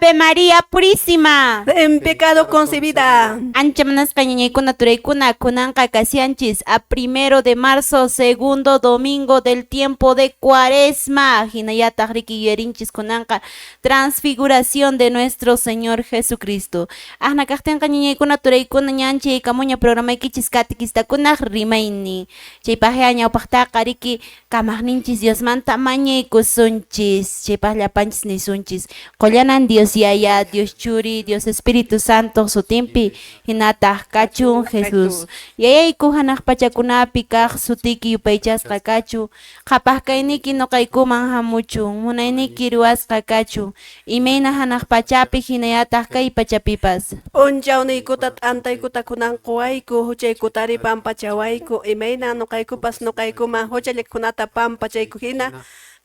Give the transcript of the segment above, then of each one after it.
Ave María Purísima. En pecado concebida. Ancha munasqa ñañaykuna turaykuna, kunanqa kasianchis a 1 de marzo, segundo domingo del tiempo de Cuaresma. Hinallataq riki yuyarinchis kunanqa transfiguración de nuestro Señor Jesucristo. Ahna kaqtinqa, ñañaykuna turaykuna, ñanchi kamuña programaykichis katequistakunaq rimaynin. Chaypaqya ñawpaqtaqa riki kamaqninchis Diosmanta mañaykusunchis. Chaypaq llapanchis nisunchis: Qollanan Dios Yaya, Dios Churi, Dios Espíritu Santo sutinpi, hinataq kachun Jesús. Yayayku hanaq pachakunapi kaq, sutiki yupaychasqa kachun, qhapaq kayniki nuqaykuman hamuchun, munayniki ruwasqa kachun, imayna hanaq pachapi hinallataq kay pachapipas. P'unchawniykuta t'antaykuta kunan quwayku, huchaykutari pampachawayku, imayna nuqaykupas nuqaykuman huchallikuqkunata pampachayku hina,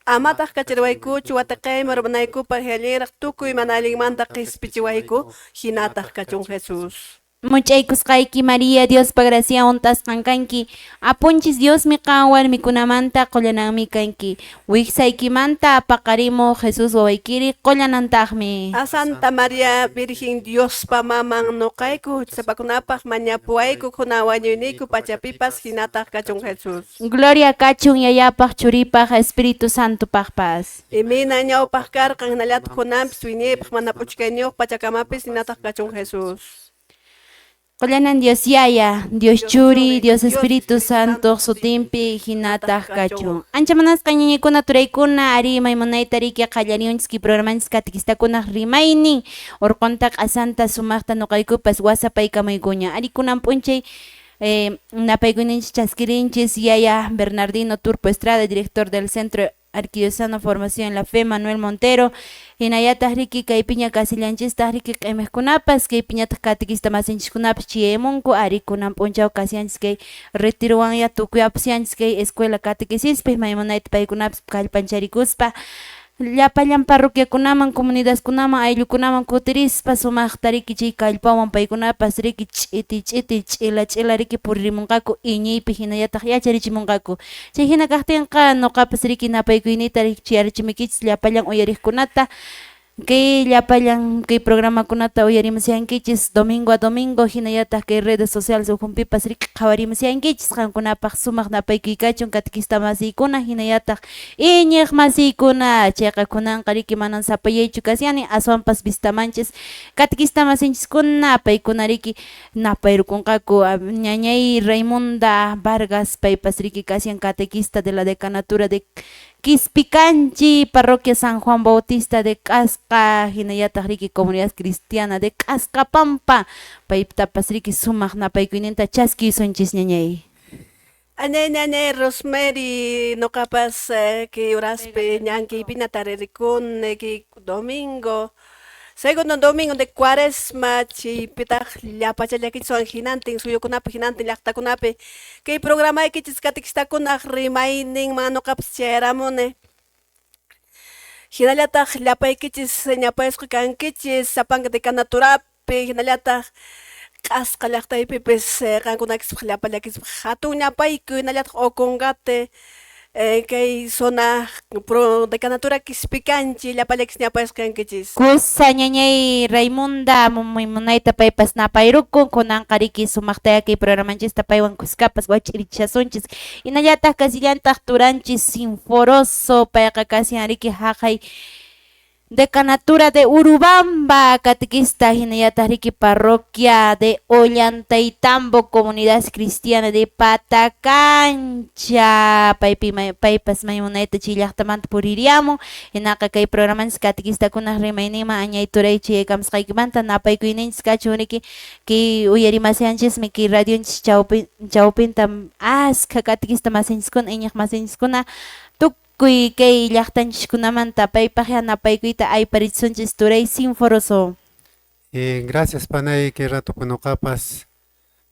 amataq kachariwaykuchu wateqayman urmanaykupaq, allinraq tukuy mana allinmanta qispichiwayku, hinataq kachun Jesús. Much'aykusqayki María, Diospa gracia hunt'asqan kanki. Apunchis Diosmi qan warmikunamanta qullananmi kanki. Wiksaykimanta paqarimuq Jesus wawaykiri qullanantaqmi. A Santa María Virgen Diospa maman, nuqayku huchasapakunapaq mañapuwayku kunan wañuyniyku pachapipas, hinataq kachun Jesús. Gloria kachun Yayapaq, Churipaq, Espíritu Santopaqpas. Imayna ñawpaq karqan hinallataq kunanpis wiñaypaq mana p'uchukayniyuq pachakamapis, hinataq kachun Jesús. Qollanan Dios Yaya, Dios Churi, Dios Espíritu Santo sutinpi, hinataq kachun. Ancha munasqa ñañaykuna turaykuna, ari maymunayta riki qallariyunchis kay programanchis katequistakunaq rimaynin, urqunta q'asanta sumaqta nuqaykupas wasapaykamaykuña. Ari kunan p'unchay napaykuninchis chaskirinchis Yaya Bernardino Turpo Estrada, director del Centro Arquidiocesano Formación en la Fe Manuel Montero, hinallataq riki kaypiña kasillanchistaq riki q'imiqkunapas, kaypiñataq katequista masinchiskunapas chiyamunku. Ari kunan p'unchaw kasianchis kay retirowan tukuyapsianchis kay escuela catequesispi, maymunayta paykunapas kallpancharikuspa llapallan parroquiakunaman, comunidadkunaman, ayllukunaman kutirispa sumaqta riki chay kallpawan paykunapas riki ch'iti ch'iti ch'ila ch'ila riki puririmunqaku iñiypi, hinallataq yacharichimunqaku. Chay hina kaqtinqa nuqapas riki napaykuyniyta chayarichimuykichis llapallan uyariqkunata, kay llapallan kay programakunata uyarimusyankichis domingo a domingo, hinallataq kay redes sociales ukhunpipas riki qhawarimusyankichis. Qankunapaq sumaq napaykuy kachun, catequista masiykuna hinallataq iñiq masiykuna. Chayqa kunanqa riki manan sapayaychu kashani, aswanpas vistamanchis catequista masinchiskuna, paykuna riki napayrukunqaku. Ñañay Raimunda Vargas, paypas riki kashan catequista de la decanatura de Quispicanchi, parroquia San Juan Bautista de Q'asqa, hinallataq riki comunidad cristiana de Q'asqapampa. Paytapas riki sumaq napaykuyninta chaskisunchis, ñañay. Añay ñañay Rosemary, nuqapas kay uraspi ñankiypina taririkuni kay domingo, segundo domingo de Cuaresma, chaypitaq llapachallakichiswan hinantin suyukunapi, hinantin llaqtakunapi kay programaykichis katequistakunaq rimayninman nuqapas chayaramuni. Hinallataq llapaykichis ñapayasqa kankichis sapanka decanaturapi, hinallataq Q'asqa llaqtaypipis qankunakispaq llapallakichispa hatun ñapayku, hinallataq Ocongate kay zona pro decanatura Quispicanchi llapallakis ñapayasqa kankichis. Kusa ñañay Raimunda, muy munayta paypas napayrukun. Kunanqa riki sumaqtaya kay programanchista paywan kuskapas wach'irichasunchis. Hinallataq kasillantaq turanchis Sinforoso, payqa kasyan riki haqay decanatura de Urubamba, catequista, hinallataq riki parroquia de Ollantaytambo, comunidad cristiana de Patacancha. Paypi paypas maymunayta chay llaqtamanta puririamun. Hinaqa kay programanchis catequistakunaq rimayninman añay turay chayaykamusqaykimanta napaykuyninchis kachun riki. Kay uyarimasyanchismi kay radionchis chawpinta askha catequista masinchiskuna, iñiq masinchiskuna tukuy kay llaqtanchiskunamanta. Paypaq napaykuyta ayparichisunchis, turay Sinforoso. Gracias, panay, kay rato nuqapas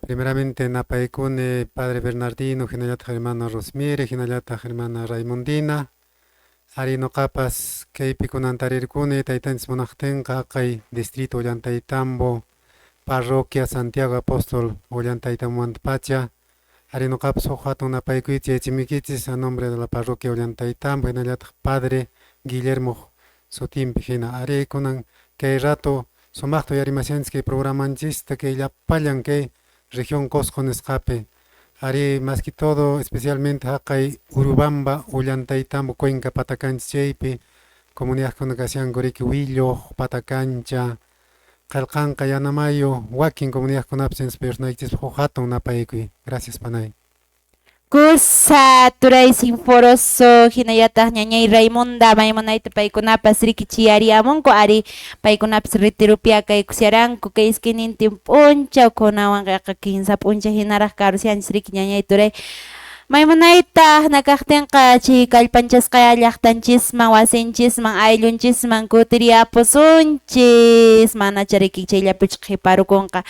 primeramente napaykuni padre Bernardino, hinallataq hermana Rosmire, hinallataq hermana Raimundina. Ari nuqapas kaypi kunan tarirkuni taytanchis munaqtinqa kay distrito Ollantaytambo, parroquia Santiago Apóstol Ollantaytambomantapacha. Ari nuqapas huk hatun napaykuyta chayachimuykichis a nombre de la parroquia Ollantaytambo, hinallataq padre Guillermo sutinpi hina. Ari kunan Kay rato sumaqta uyarimashanchis kay programanchista kay llapallan kay región Cosco nisqapi. Ari más que todo especialmente haqay Urubamba, Ollantaytambo, Cuenca, Patacancha chaypi comunidadkuna kashanku riki Willuq, Patacancha, Qelqanqa, Yanamayo, wakin comunidadkunapis inspirnaykichispaq huk hatun napaykuy. Gracias panay. Kusa turay Sinforoso hinallataq ñañay Raimunda maymunayta paykunapas riki chiyariamunku ari paykunapas retiropi akaykusharanku kay iskaynintin p'unchaw kunawan yaqa kinsa p'unchay hinaraq karushanchis riki ñañay turay maymunayta nakaqtinqa chay kallpanchasqaya llaqtanchisman wasinchisman ayllunchisman kutiriapusunchis manacha riki chayllapichu qhiparukunqa.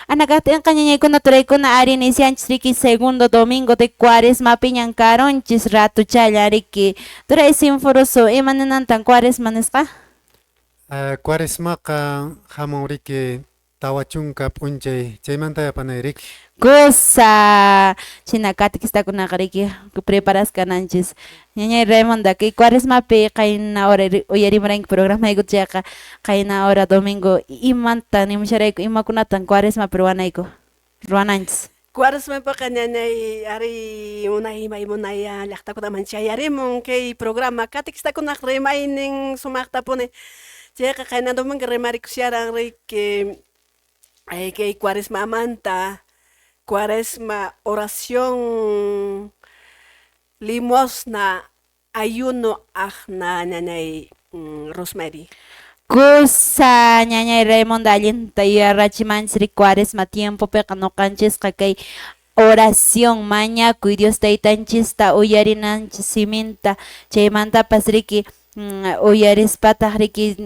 Anakaqtinqa ñañaykuna turaykuna ari inicianchis riki segundo domingo de cuaresmapiñan karunchis ratuchalla riki turay Sinforoso ima ninantan cuaresma nisqa? Cuaresmaqa hamun riki tawa chunka p'unchay chaymanta panay riki. Kusa china catequistakunaqa riki preparasqa kananchis ñañay Raimonda kay cuaresmapi qayna hora uyarimuranki programayku chayqa qayna hora domingo imanta nimusharayku imakunatan cuaresmapi ruwanayku ruwananchis. Cuaresmapiqa ñañay ari munay munay llaqtakunaman chayarimun kay programa catequistakunaq rimaynin sumaqtapuni chayqa qayna domingo rimarikusharan riki kay cuaresmamanta cuaresma oración limosna ayuno aqna ñañay Rosemary. Kusa ñañay Raimonda allinta yuyarachimanchis riki cuaresma tiempopiqa ñuqanchisqa kay oración mañakuy Dios taytanchista uyarinanchis siminta chaymantapas riki uyarispataq riki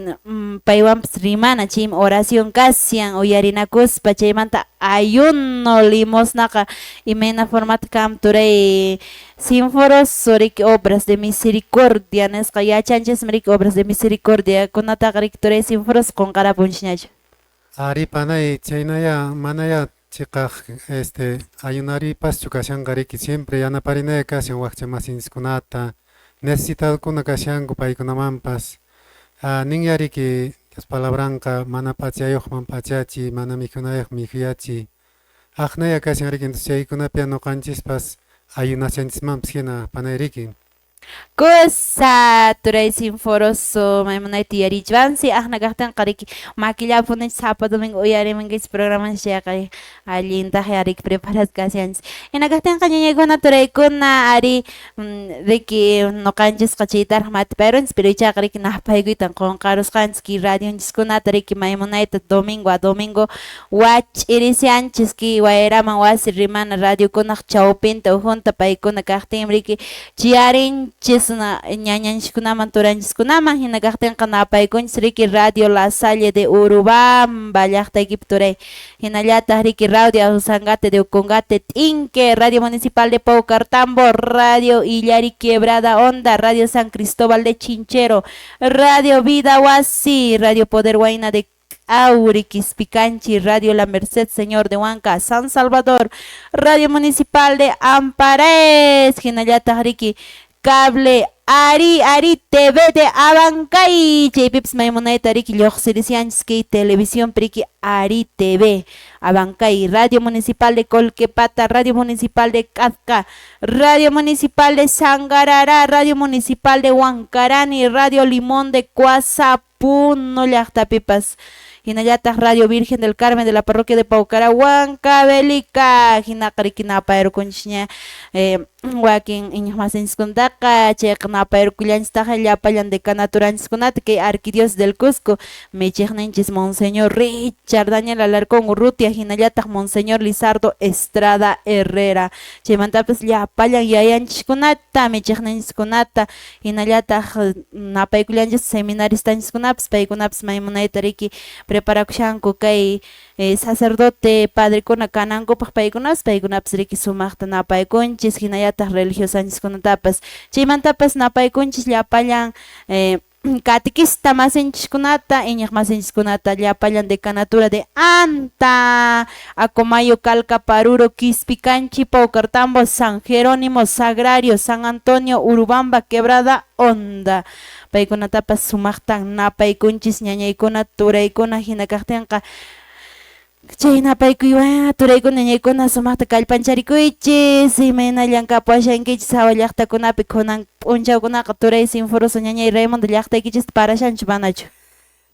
paywanpas rimana chaymi oración kashan uyarinakuspa chaymanta ayuno limosnaqa imayna formata kan turay Sinforoso riki obras de misericordia nisqa yachanchismi riki obras de misericordia kunataqa riki turay Sinforoso qunqarapunchikñachu. Ari panay chaynaya manaya chiqaq este ayunaripaschu kashanqa riki siempre yanaparinaya kashan wakcha masinchiskunata necesitadokuna kashanku paykunamanpas ninya riki Dios palabranqa mana p'achayuqman p'achachiy mana mikhunayuq mikhuyachiy aqnaya kashan riki entonces chaykunapi ñuqanchispas ayunashanchismanpas hina panay riki. Kusa turay Sinforoso maymunayta yuyarichiwansi aqna kaqtinqa riki makillapunichis sapa domingo uyarimunkichis programanchis chayqa allintaq riki preparasqa kashanchis. Hina kaqtinqa ñañaykuna turaykuna ari riki ñuqanchisqa chaytaraq matipayarunchis pero ichaqa riki napaykuytan qunqarusqanchis kay radionchiskunata riki maymunayta domingo a domingo wach'irishanchis kay wayraman wasi rimana radiokunaq chawpinta ukhunta paykuna kaqtin riki chiyarinchis ñañanchiskunaman turanchiskunaman hina kaqtinqa napaykunchis riki Radio La Salle de Urubamba llaqtaykipi turay hinallataq riki Radio Ausangate de Ocongate T'inque, Radio Municipal de Paucartambo, Radio Illari Quebrada Honda, Radio San Cristóbal de Chinchero, Radio Vida Wasi, Radio Poder Huayna de Auri, Quispicanchi, Radio La Merced, Señor de Huanca, San Salvador, Radio Municipal de Amparés, hinallataq riki Cable Ari Ari TV de Abancay, chaypipas maymunayta riki lluqsirishanchis kay televisión riki Ari TV, Abancay, Radio Municipal de Colquepata, Radio Municipal de Cazca, Radio Municipal de Sangarará, Radio Municipal de Huancarani, Radio Limón de Cuasapuno llaqtapipas. Hinallataq Radio Virgen del Carmen de la Parroquia de Paucará, Huancavelica, hinaqa riki napayrukunchikña wakin iñiqmasinchiskunataqa chayqa napayrukullanchistaqa llapallan decanaturanchiskunata kay Arquidiócesis del Cusco michiqninchis Monseñor Richard Daniel Alarcón Urrutia hinallataq Monseñor Lizardo Estrada Herrera chaymantapas llapallan yayanchiskunata michiqninchiskunata hinallataq napaykullanchis seminaristanchiskunapas paykunapas maymunayta riki preparakushanku kay sacerdote padrekuna kanankupaq paykunapas paykunapas riki sumaqta napaykunchis hinallataq religiosanchiskunatapas chaymantapas napaykunchis llapallan catequista masinchiskunata iñiq masinchiskunata llapallan decanatura de Anta, Acomayo, Calca, Paruro, Quispicanchi, Paucartambo, San Jerónimo, Sagrario, San Antonio, Urubamba, Quebrada Honda. Paykunatapas sumaqtan napaykunchis ñañaykuna turaykuna hina kaqtinqa chay napaykuywan turaykuna ñañaykuna sumaqta kallpancharikuychis imayna llank'apuwashankichis hawa llaqtakunapi kunan p'unchawkunaqa turay Sinforoso ñañay Raimundo llaqtaykichista parashanchu manachu?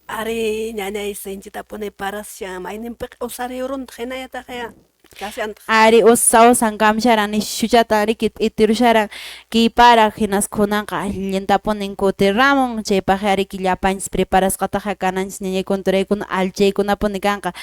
Ari ñañay sinchitapuni parashan mayninpiqa usariyuruntaq hinallataq ya kashantaq. Ari usa usan kamsharan nishuchatan riki p'itirusharan kay para hinas kunanqa allintapunin kutiramun chaypaqqa riki llapanchis preparasqataqa kananchis ñañaykuna turaykuna allchaykunapuni kanqa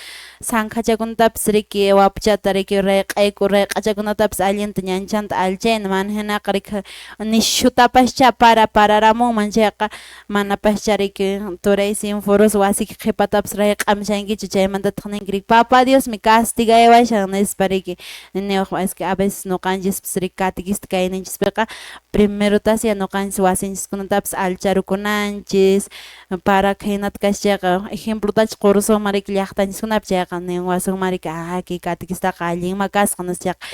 sankhachakunatapis riki wapuchata riki rayq'ayku rayq'achakunatapis allinta ñanchanta allchayna mana hinaqa riki nishutapascha para pararamunman chayqa manapascha riki turay Sinforoso wasiyki qhipatapas rayq'amshankichu chaymantataq ninki riki papa Diosmi castigaywashan nispa riki niwaq es que a veces ñuqanchispis riki catequista kayninchispiqa primerotasya ñuqanchis wasinchiskunatapas allcharukunanchis para khaynata kasha chayqa ejemplotachus qurusunman riki llaqtanchiskunapi chayqa niwasunman riki ah kay catequistaqa allinma kasqa nispa chayqa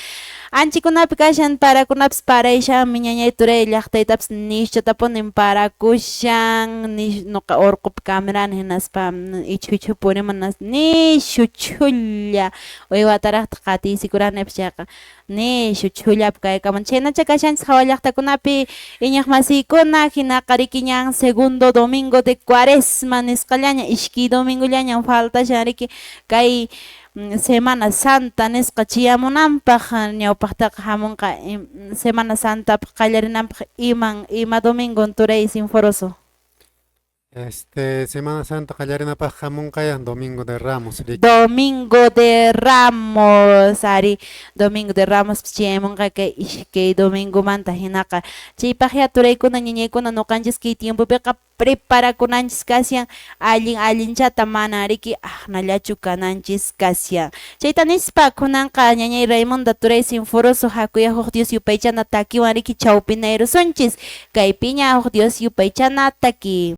anchikunapi kashan parakunapis parayshanmi ñañay turay llaqtaytapas nishuchatapunin parakushan nuqa urqupi kamirani hinaspa ichhu ichhu purimun nishu chhulla uywataraqtaq qatiysikuranipas chayqa nishu chhullapi kaykamun chhaynacha kashanchis hawa llaqtakunapi iñiq masiykuna hinaqa riki ñan segundo domingo de cuaresma nisqallaña iskay domingollañan faltashan riki kay Semana Santa nisqa chiyamunanpaq ñawpaqtaqa hamunqa Semana Santapaq qallarinanpaq iman ima domingon turay Sinforoso? Semana Santa qallarinapaqqa hamunqaya Domingo de Ramos riki. Domingo de Ramos, ari Domingo de Ramos chiyamunqa kay iskay domingomanta hinaqa chaypaqya turaykuna ñañaykuna ñuqanchis kay tiempopiqa preparakunanchis kashan allin allinchata mana riki aqnallachu kananchis kashan chayta nispa kunanqa ñañay Raimunda turay Sinforoso hakuya huk Dios yupaychana takiwan riki chawpinayrusunchis kaypiña huk Dios yupaychana taki.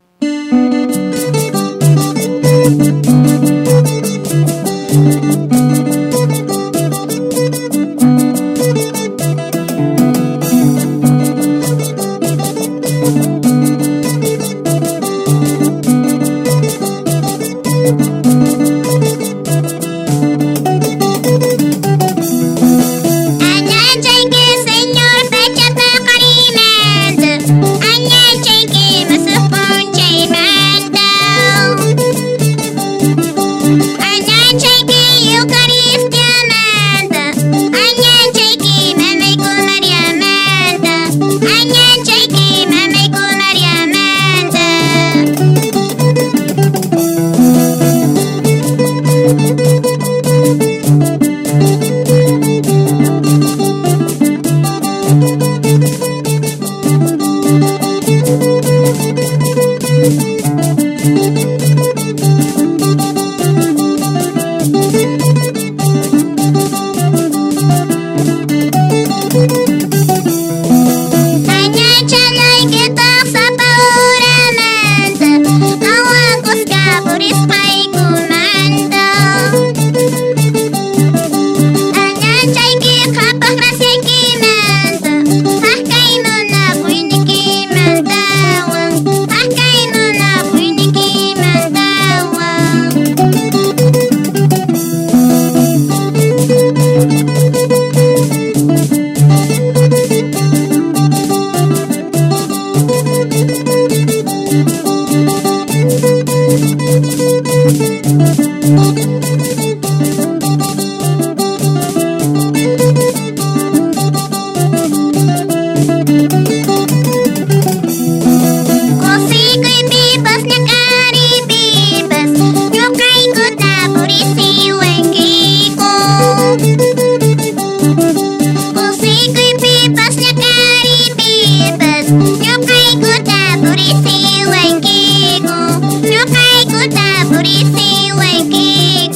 Ñuqaykuta purisiwankiku.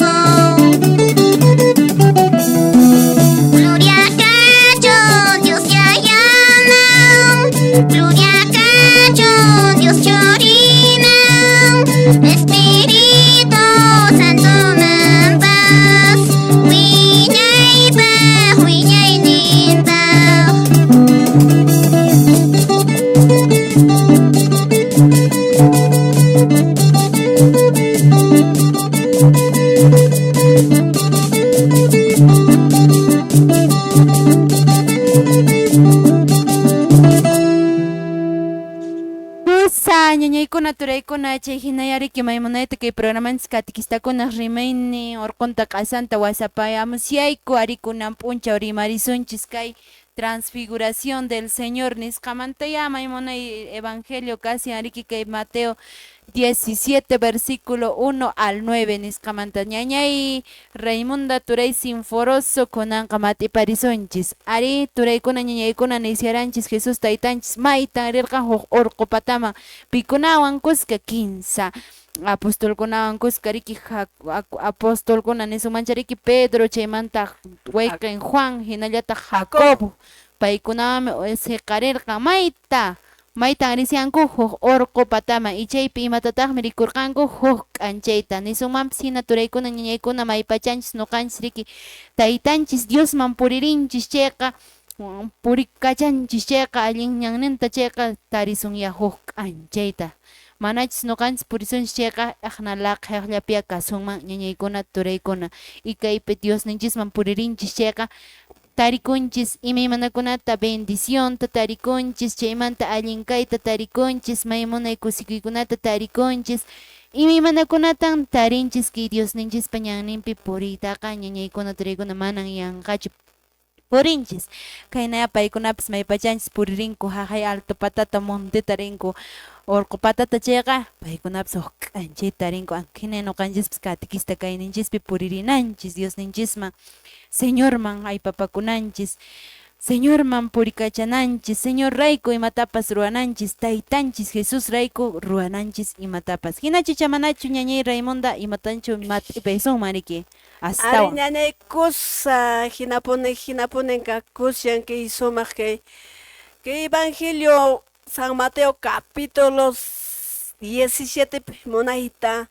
Chay hinaya riki maymunayta kay programanchis katequistakunaq rimaynin urqunta q'asanta wasapayamusyayku ari kunan p'unchaw rimarisunchis kay transfiguración del Señor nisqamanta ya maymunay evangelio kashan riki kay Mateo 17 versículo 1 al 9 nisqamanta ñañay Raimunda turay Sinforoso kunanqa mat'iparisunchis ari turaykuna ñañaykuna nisyaranchis Jesús taytanchis maytan rirqan huk urqu pataman pikunawan kuska kinsa apostolkunawan kuska riki apostolkuna nisunmancha riki Pedro chaymanta wayqin Juan hinallataq Jacob paykunawanmi siqarirqan mayta maytan risyanku huk urqu pataman y chaypi imatataqmi rikurqanku huk k'anchayta nisunmanpis hina turaykuna ñañaykuna maypachanchis ñuqanchis riki taytanchis Diosman puririnchis chayqa purikachanchis chayqa allin ñanninta chayqa tarisunya huk k'anchayta manachus ñuqanchis purisunchis chayqa aqna laqhayaqllapiya kasunman ñañaykuna turaykuna y kaypi Diosninchisman puririnchis chayqa tarikunchis imaymanakunata bendicionta tarikunchis chaymanta allin kayta tarikunchis maymunay kusikuykunata tarikunchis imaymanakunatan tarinchis kay Diosninchispa ñanninpi puriytaqa ñañaykuna turaykuna manan yanqachu purinchis khaynaya paykunapis maypachanchis puririnku haqay alto patata monteta rinku urqu patata chayqa paykunapis huk k'anchayta tarinku hina ñuqanchispis katikista kayninchispi puririnanchis Diosninchisman Señorman aypapakunanchis Señorman purikachananchis Señor rayku imatapas ruwananchis taytanchis Jesús rayku ruwananchis imatapas hinachu chamanachu ñañay Raimunda imatanchu mat'ipaysunman riki Ari astawan ñañay kusa hinapuni hinapuni kakushan kay sumaq kay kay evangelio San Mateo capítulo 17 munayta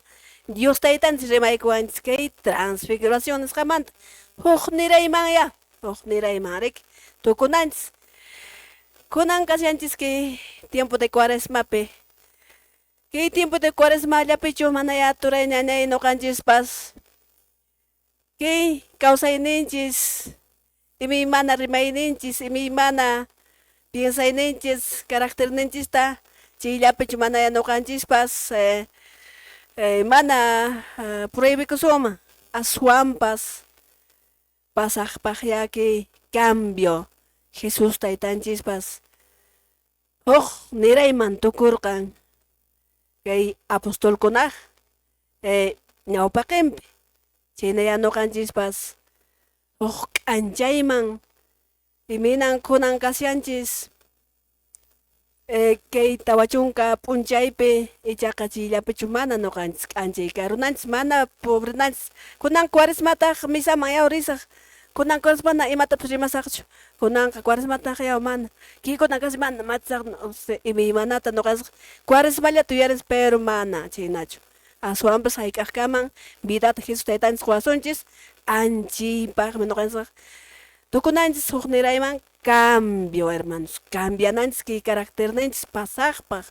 Dios taytanchis rimaykuwanchis kay transfiguración nisqamanta huk nirayman ya huk nirayman riki tukunanchis kunan kashanchis kay tiempo de cuaresmapi kay tiempo de cuaresmallapichu manaya turay ñañay ñuqanchispas kay kawsayninchis imaymana rimayninchis imaymana piensayninchis caracterninchista chayllapichu manaya ñuqanchispas mana prohibikusunman aswanpas pasaqpaq ya kay cambio Jesús taytanchispas huk nirayman tukurqan kay apostolkunaq ñawpaqinpi chaynaya ñuqanchispas huk k'anchayman imaynan kunan kashanchis kay 40 p'unchaypi ichaqa chayllapichu mana ñuqanchis k'anchay karunanchis mana pobrenanchis kunan cuaresmataq misaman yaw risaq kunan cuaresmana imatapas rimasaqchu kunanqa cuaresmataq yaw mana kiykuna kasi mana matisaq imaymanata ñuqanchis cuaresmallata yuyarinchis pero mana chaynachu aswanpas hayk'aqkaman vidata Jesús taytanchis quwasunchis anchaypaqmi ñuqanchis tukunanchis huk nirayman cambio hermanos cambiananchis kay caracterninchis pasaqpaq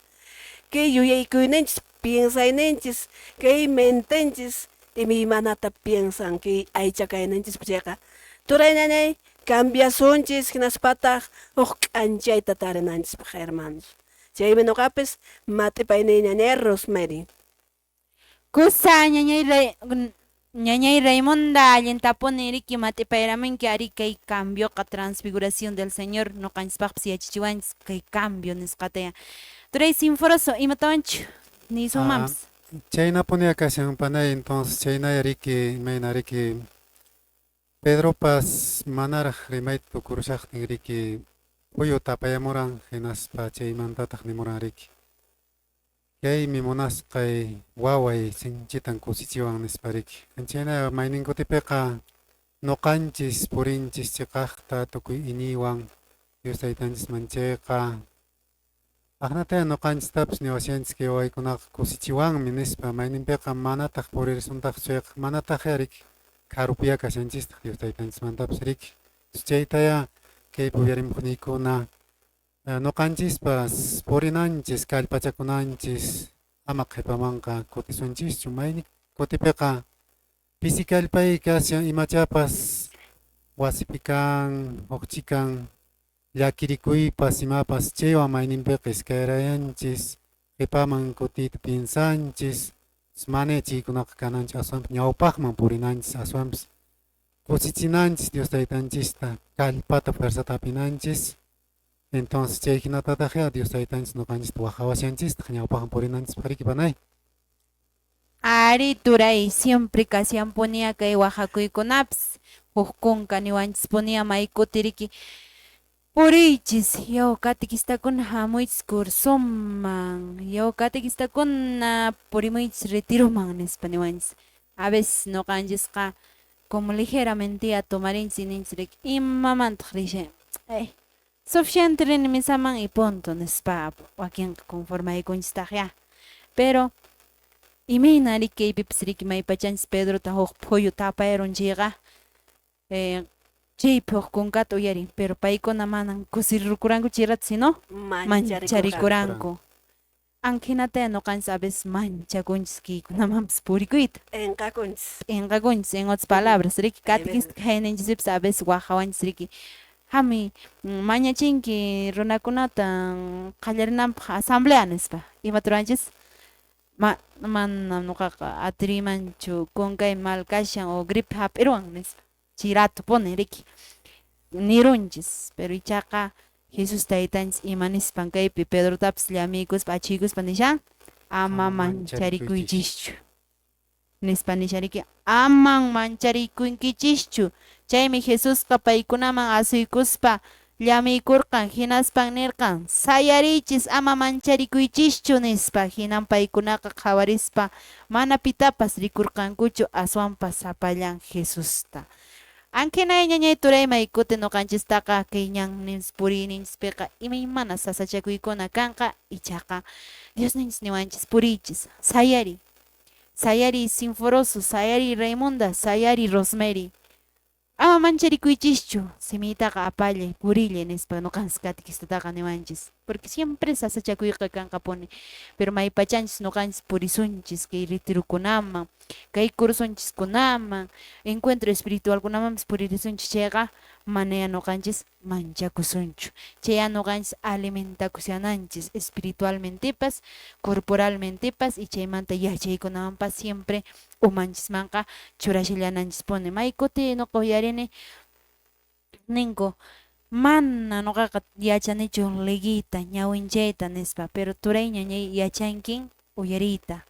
kay yuyaykuyninchis piensayninchis kay mentenchis imaymanata piensan kay aycha kayninchispi chayqa turay ñañay cambiasunchis hinaspataq huk k'anchayta tarinanchispaq hermanos chaymi ñuqapis mat'ipayniy ñañay Rosemary. Kusa ñañay Raimunda allintapuni riki mat'ipayramunki ari kay cambioqa transfiguración del Señor ñuqanchispaqpis yachachiwanchis kay cambio nisqataya turay Sinforoso imatawanchu nisunmanpis. Chaynapuni kashan panay entonces chaynaya riki imayna riki Pedropas manaraq rimayta tukurushaqtin riki phuyu tapayamuran hinaspa chaymantataq nimuran riki kaymi munasqay waway sinchitan kusichiwan nispa riki chayna mayninkutipiqa ñuqanchis purinchis chiqaqta tukuy iñiywan Dios taytanchisman chayqa aqnataya ñuqanchistapas niwashanchis kay wawaykunaqa kusichiwanmi nispa mayninpiqa manataq puririsuntaqchu chayqa manataqya riki karupiya kashanchistaq Dios taytanchismantapas riki chaytaya kaypi uyarimuqniykuna ñuqanchispas purinanchis kallpachakunanchis ama qhipamanqa kutisunchischu mayni kutipiqa pisi kallpay kashan imachapas wasipi kan huk chikan llakirikuypas imapas chaywan mayninpiqa iskayrayanchis. Qhipaman kutiyta piensanchis, mana chaykunaqa kananchis, aswanpas ñawpaqman purinanchis, aswanpas kusichinanchis Dios taytanchista, kallpata fuerzata hap'inanchis. Entonces chay hinatataq Dios taytanchis ñuqanchista waqawashanchistaq ñawpaqman purinanchispaq riki panay. Ari turay, siempre kashanpunia kay waqakuykunapas, huk kunka niwanchispunia maykuti riki puriychis, yaw katikistakuna hamuychis cursoman, yaw katikistakuna purimuychis retiroman nispa niwanchis. A veces ñuqanchisqa como ligeramente tomarinchis ninchis riki imamantaq rishay, suficiente rini misaman y punto nispa wakinqa conformaykunchistaq ya. Pero imayna riki kaypipas riki maypachanchis Pedrota huk phuyu tapayarun chayqa, chaypi huk kunkata uyarin, pero paykuna manan kusirikuranku chay rato, sino mancharikuranku. Anhinata ñuqanchis a veces manchakunchis kaykunamanpas purikuyta. P'inqakunchis. P'inqakunchis, en otras palabras, riki katikista kayninchispipas a veces waqawanchis riki hamuy mañachinki runakunata qallarinanpaq asamblea nispa. Imata ruwanchis? Mana ñuqaqa atiriymanchu kunkaymi mal kashan o gripe hap'iruwan nispa. Chay rato puni riki nirunchis, pero ichaqa Jesús taytanchis ima nispan kaypi Pedrotapas llamiykuspa achiykuspa nishan ama mancharikuychischu nispa nishan riki, aman mancharikunkichischu. Chaymi Jesusqa paykunaman asuykuspa llamiykurqan, hinaspan nirqan sayariychis ama mancharikuychischu nispa. Hinan paykunaqa qhawarispa mana pitapas rikurqankuchu aswanpas sapallan Jesusta. Ankinay ñañay turay maykuti ñuqanchistaqa kay ñanninchis puriyninchispiqa imaymana sasachakuykuna kanqa, ichaqa Diosninchis niwanchis puriychis, sayariy, sayariy Sinforoso, sayariy Raimunda, sayariy Rosemary, ama mancharikuychischu, simiytaqa apallay, purillay nispa ñuqanchis katikistataqa niwanchis, porque siempre sasachakuyqa kanqapuni, pero maypachanchis ñuqanchis purisunchis kay retirokunaman, kay cursonchiskunaman, encuentro espiritualkunamanpas puririsunchis chayqa manaya ñuqanchis manchakusunchu. Chaya ñuqanchis alimentakushananchis espiritualmentepas, corporalmentepas y chaymanta yachaykunamanpas siempre umanchismanqa churashallananchispuni. Maykuti ñuqa uyarini ninku mana ñuqaqa yachanichu ligiyta, ñawinchayta nispa, pero turay ñañay yachankin uyariyta.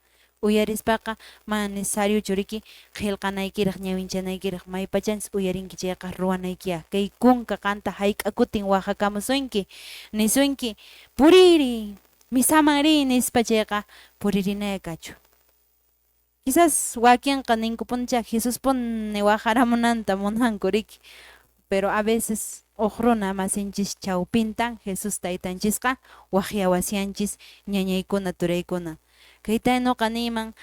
Uyarispaqa mana necesariochu riki qillqanaykiraq, ñawinchanaykiraq, maypachanchis uyarinki chayqa ruwanaykiya. Kay kunka qanta hayk'akutin waqakamusunki, nisunki puririy, misaman riy nispa chayqa puririnaya kachu. Quizás wakinqa ninkupuncha Jesuspuni waqaramunanta munanku riki, pero a veces huk runa masinchis chawpintan Jesús taytanchisqa waqyawasyanchis ñañaykuna turaykuna. Kayta ñuqa niyman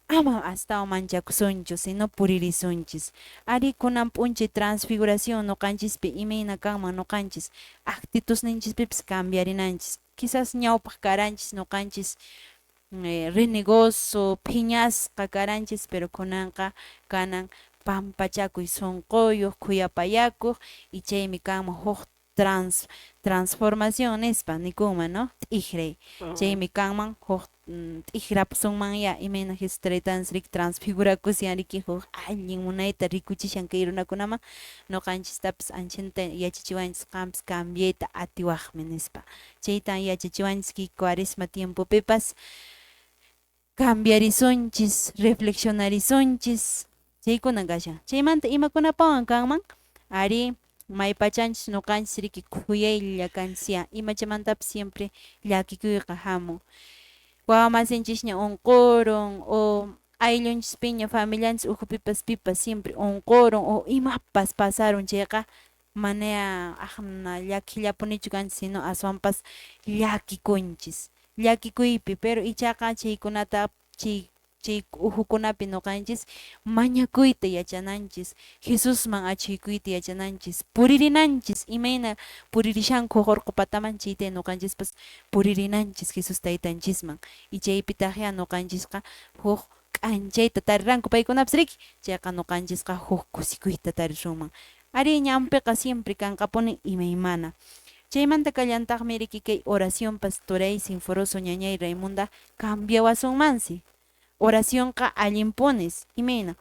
ama astawan manchakusunchu, sino puririsunchis. Ari kunan p'unchay transfiguración ñuqanchispi imayna kanman ñuqanchis actitudninchispipas cambiarinanchis. Quizás ñawpaq karanchis ñuqanchis renegoso, phiñasqa karanchis, pero kunanqa kanan pampachakuy sunquyuq, khuyapayakuq y chaymi kanman huk transformación nispa nikunman, ¿no? T'ikray. Chaymi kanman huk t'ikrapusunmanya imayna Jesús taytanchis riki transfigurakushan riki huk allin munayta rikuchishan kay runakunaman ñuqanchistapas anchanta yachachiwanchis qanpas cambiayta atiwaqmi nispa. Chaytan yachachiwanchis kay cuaresma tiempopipas cambiarisunchis, reflexionarisunchis, chaykuna kashan. Chaymanta imakunapawan kanman? Ari maypachanchis ñuqanchis riki khuyaylla kanchisya, imachamantapas siempre llakikuyqa hamun. Wawa masinchisña unqurun o ayllunchispiña familianchis ukhupipas pipas siempre unqurun o imapas pasarun chayqa manaya aqna llakillapunichu kanchis, sino aswanpas llakikunchis. Llakikuypi, pero ichaqa chaykunata chay uhukunapi ñuqanchis mañakuyta yachananchis, Jesusman achhuykuyta yachananchis, puririnanchis, imayna puririshanku huk urqu pataman chayta ñuqanchispas puririnanchis Jesús taytanchisman. Y chaypitaqya ñuqanchisqa huk k'anchayta tariranku paykunapas riki, chayqa ñuqanchisqa huk kusikuyta tarisunman. Ari ñanpiqa siempre kanqapuni imaymana. Chaymanta kallantaqmi riki kay oracionpas turay Sinforoso ñañay Raimunda cambiawasunmansi. Oracionqa allinpunis, imayna?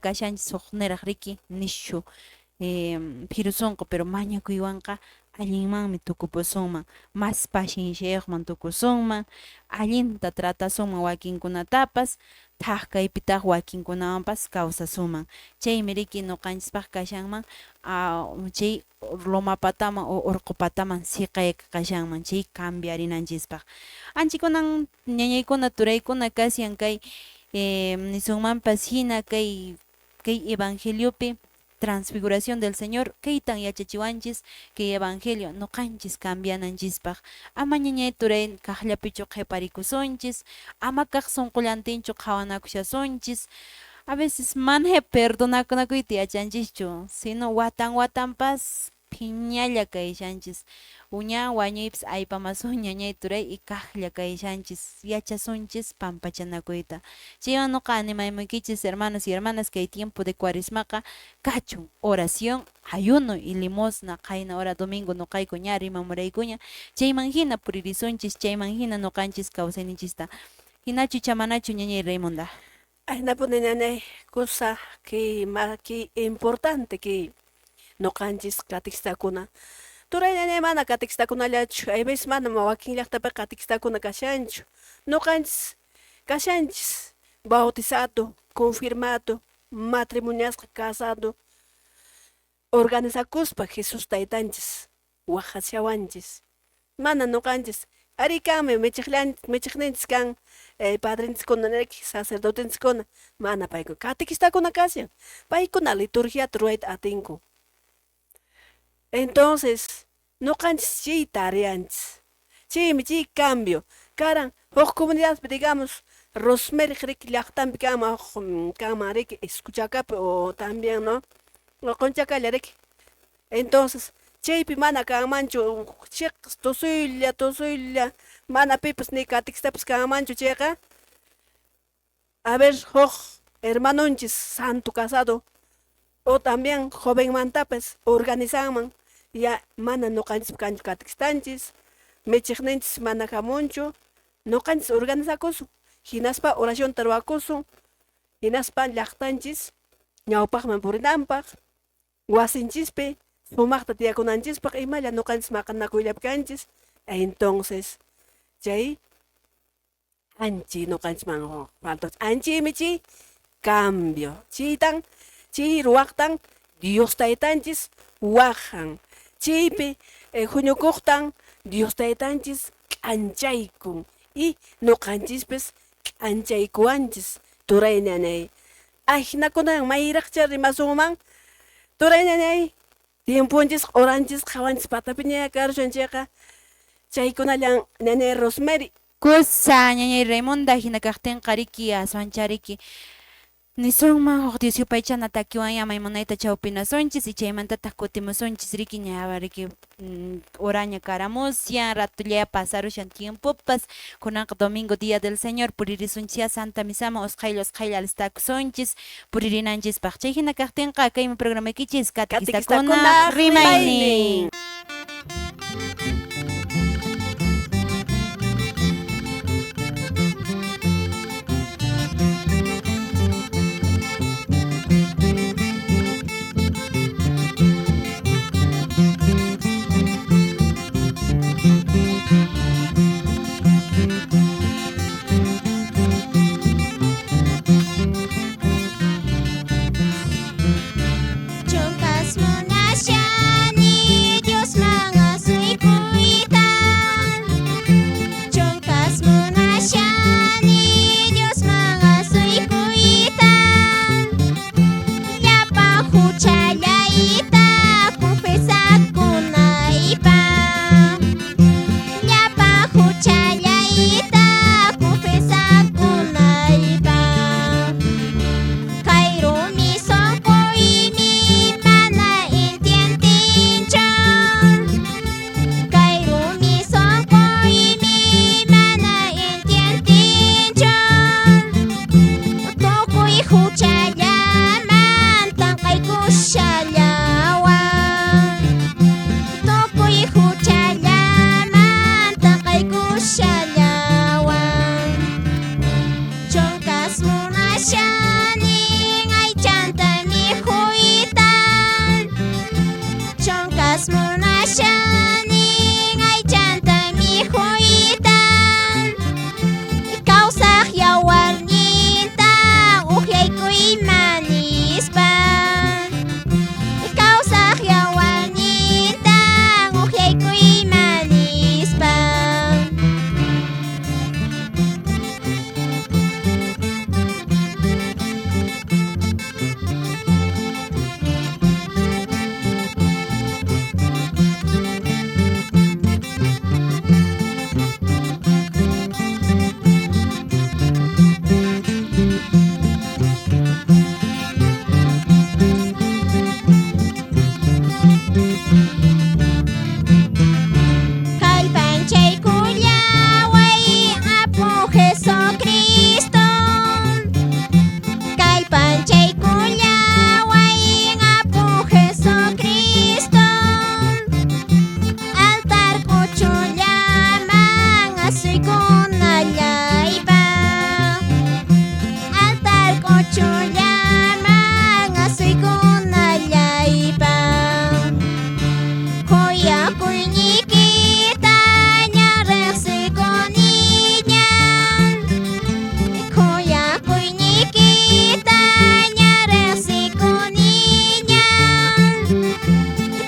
Kashanchis huk niraq riki nishu phirusunqa, pero mañakuywanqa allinmanmi tukupusunman, mas pacienciayuqman tukusunman, allinta tratasunman wakinkunatapas, thak kaypitaq wakinkunawanpas kawsasunman. Chaymi riki ñuqanchispaq kashanman chay loma pataman o urqu pataman siqayqa kashanman chay cambiarinanchispaq. Anchikunan ñañaykuna turaykuna kashan kay nisunmanpas hina kay evangeliopi transfiguración del Señor kaytan yachachiwanchis kay evangelio ñuqanchis cambiananchispaq. Ama ñañay turay kaqllapichu qhiparikusunchis, ama kaq sunqullantinchu qhawanakushasunchis. A veces mana perdonakunakuyta yachanchischu, sino watan watanpas phiñalla kayshanchis. Uña wañuypis aypamasun ñañay turay y kaqlla kayshanchis, yachasunchis pampachanakuyta. Chaywan nuqa animaymuykichis hermanos y hermanas kay tiempo de cuaresmaqa kachun oración, ayuno y limosna qayna hora domingo nuqayku ña rimamuraykuña, chayman hina puririsunchis, chayman hina nuqanchis kawsayninchista. Hinachu chamanachu ñañay Raimunda? Ahinapuni ñañay kusa kay kay importante kay nuqanchis catequistakuna. Turay ñañay mana catequistakunallachu, hay veces mana wakin llaqtapiqa catequistakuna kashanchu. Nuqanchis kashanchis bautizado, confirmado, matrimoniasqa, casado, organizakuspa Jesús taytanchis waqhashawanchis. Mana nuqanchis ari kanmi michiqninchis kan padrinchiskuna riki sacerdotenchiskuna mana paykuna catequistakuna kashan, paykuna liturgiata ruwayta atinku. Entonces nuqanchis chay tareanchis, chaymi chay cambio karan huk comunidadpi digamos Rosemary riki llaqtanpi kanman huk kanman riki Escuchakapi o también no Qunchakalla riki. Entonces chaypi mana kanmanchu chiqas tusuylla tusuylla mana pipas ni catequistapas kanmanchu chayqa a ver huk hermanonchis santo casado o también jovenmantapas organizanman ya mana nuqanchispa kanchu catequistanchis, michiqninchis mana hamunchu, nuqanchis organizakusun, hinaspa oracionta ruwakusun, hinaspa llaqtanchis ñawpaqman purinanpaq, wasinchispi sumaqta tiyakunanchispaq imalla nuqanchis maqanakuyllapi kanchis. Entonces chay anchi nuqanchisman falta anchimi chay cambio chaytan chay ruwaqtan Dios taytanchis wajan chaypi huñukuqtan Dios taytanchis k'anchaykun y nuqanchispis k'anchaykuwanchis turay ñañay. Ajinakunan mayraqcha rimasunman turay ñañay tiemponchis horanchis qhawanchis patapiña karushan chayqa chaykunallan ñañay Rosemary. Kusa ñañay Raimunda hina kaqtinqa riki aswanchariki nisunman huk Dios yupaychana takiwan maymunayta chawpinasunchis y chaymantataq kutimusunchis riki ña riki horaña karamusyan ratulla pasarushan tiempopas kunanqa domingo día del Señor puririsunchis Santa Misaman usqhaylla usqhaylla alistakusunchis puririnanchispaq. Chay hina kaqtinqa kaymi programaykichis Catequistakuna rimaynin. Chunkas munashani Dios Munashani aychanta mikhuyta. Chonkas munashani aychanta mikhuyta. Kawsaq yawarninta uqyaykuyman nispa. Kawsaq yawarninta uqyaykuyman nispa. Kallpanchaykullaway Apu Jesucristo. Kallpanchaykullaway Apu Jesucristo. Altar k'uchullaman asuykunallaypaq. Altar k'uchullaman asuykunallaypaq. Khuyakuyniykita ña riqsikuniña. Khuyakuyniykita ña riqsikuniña.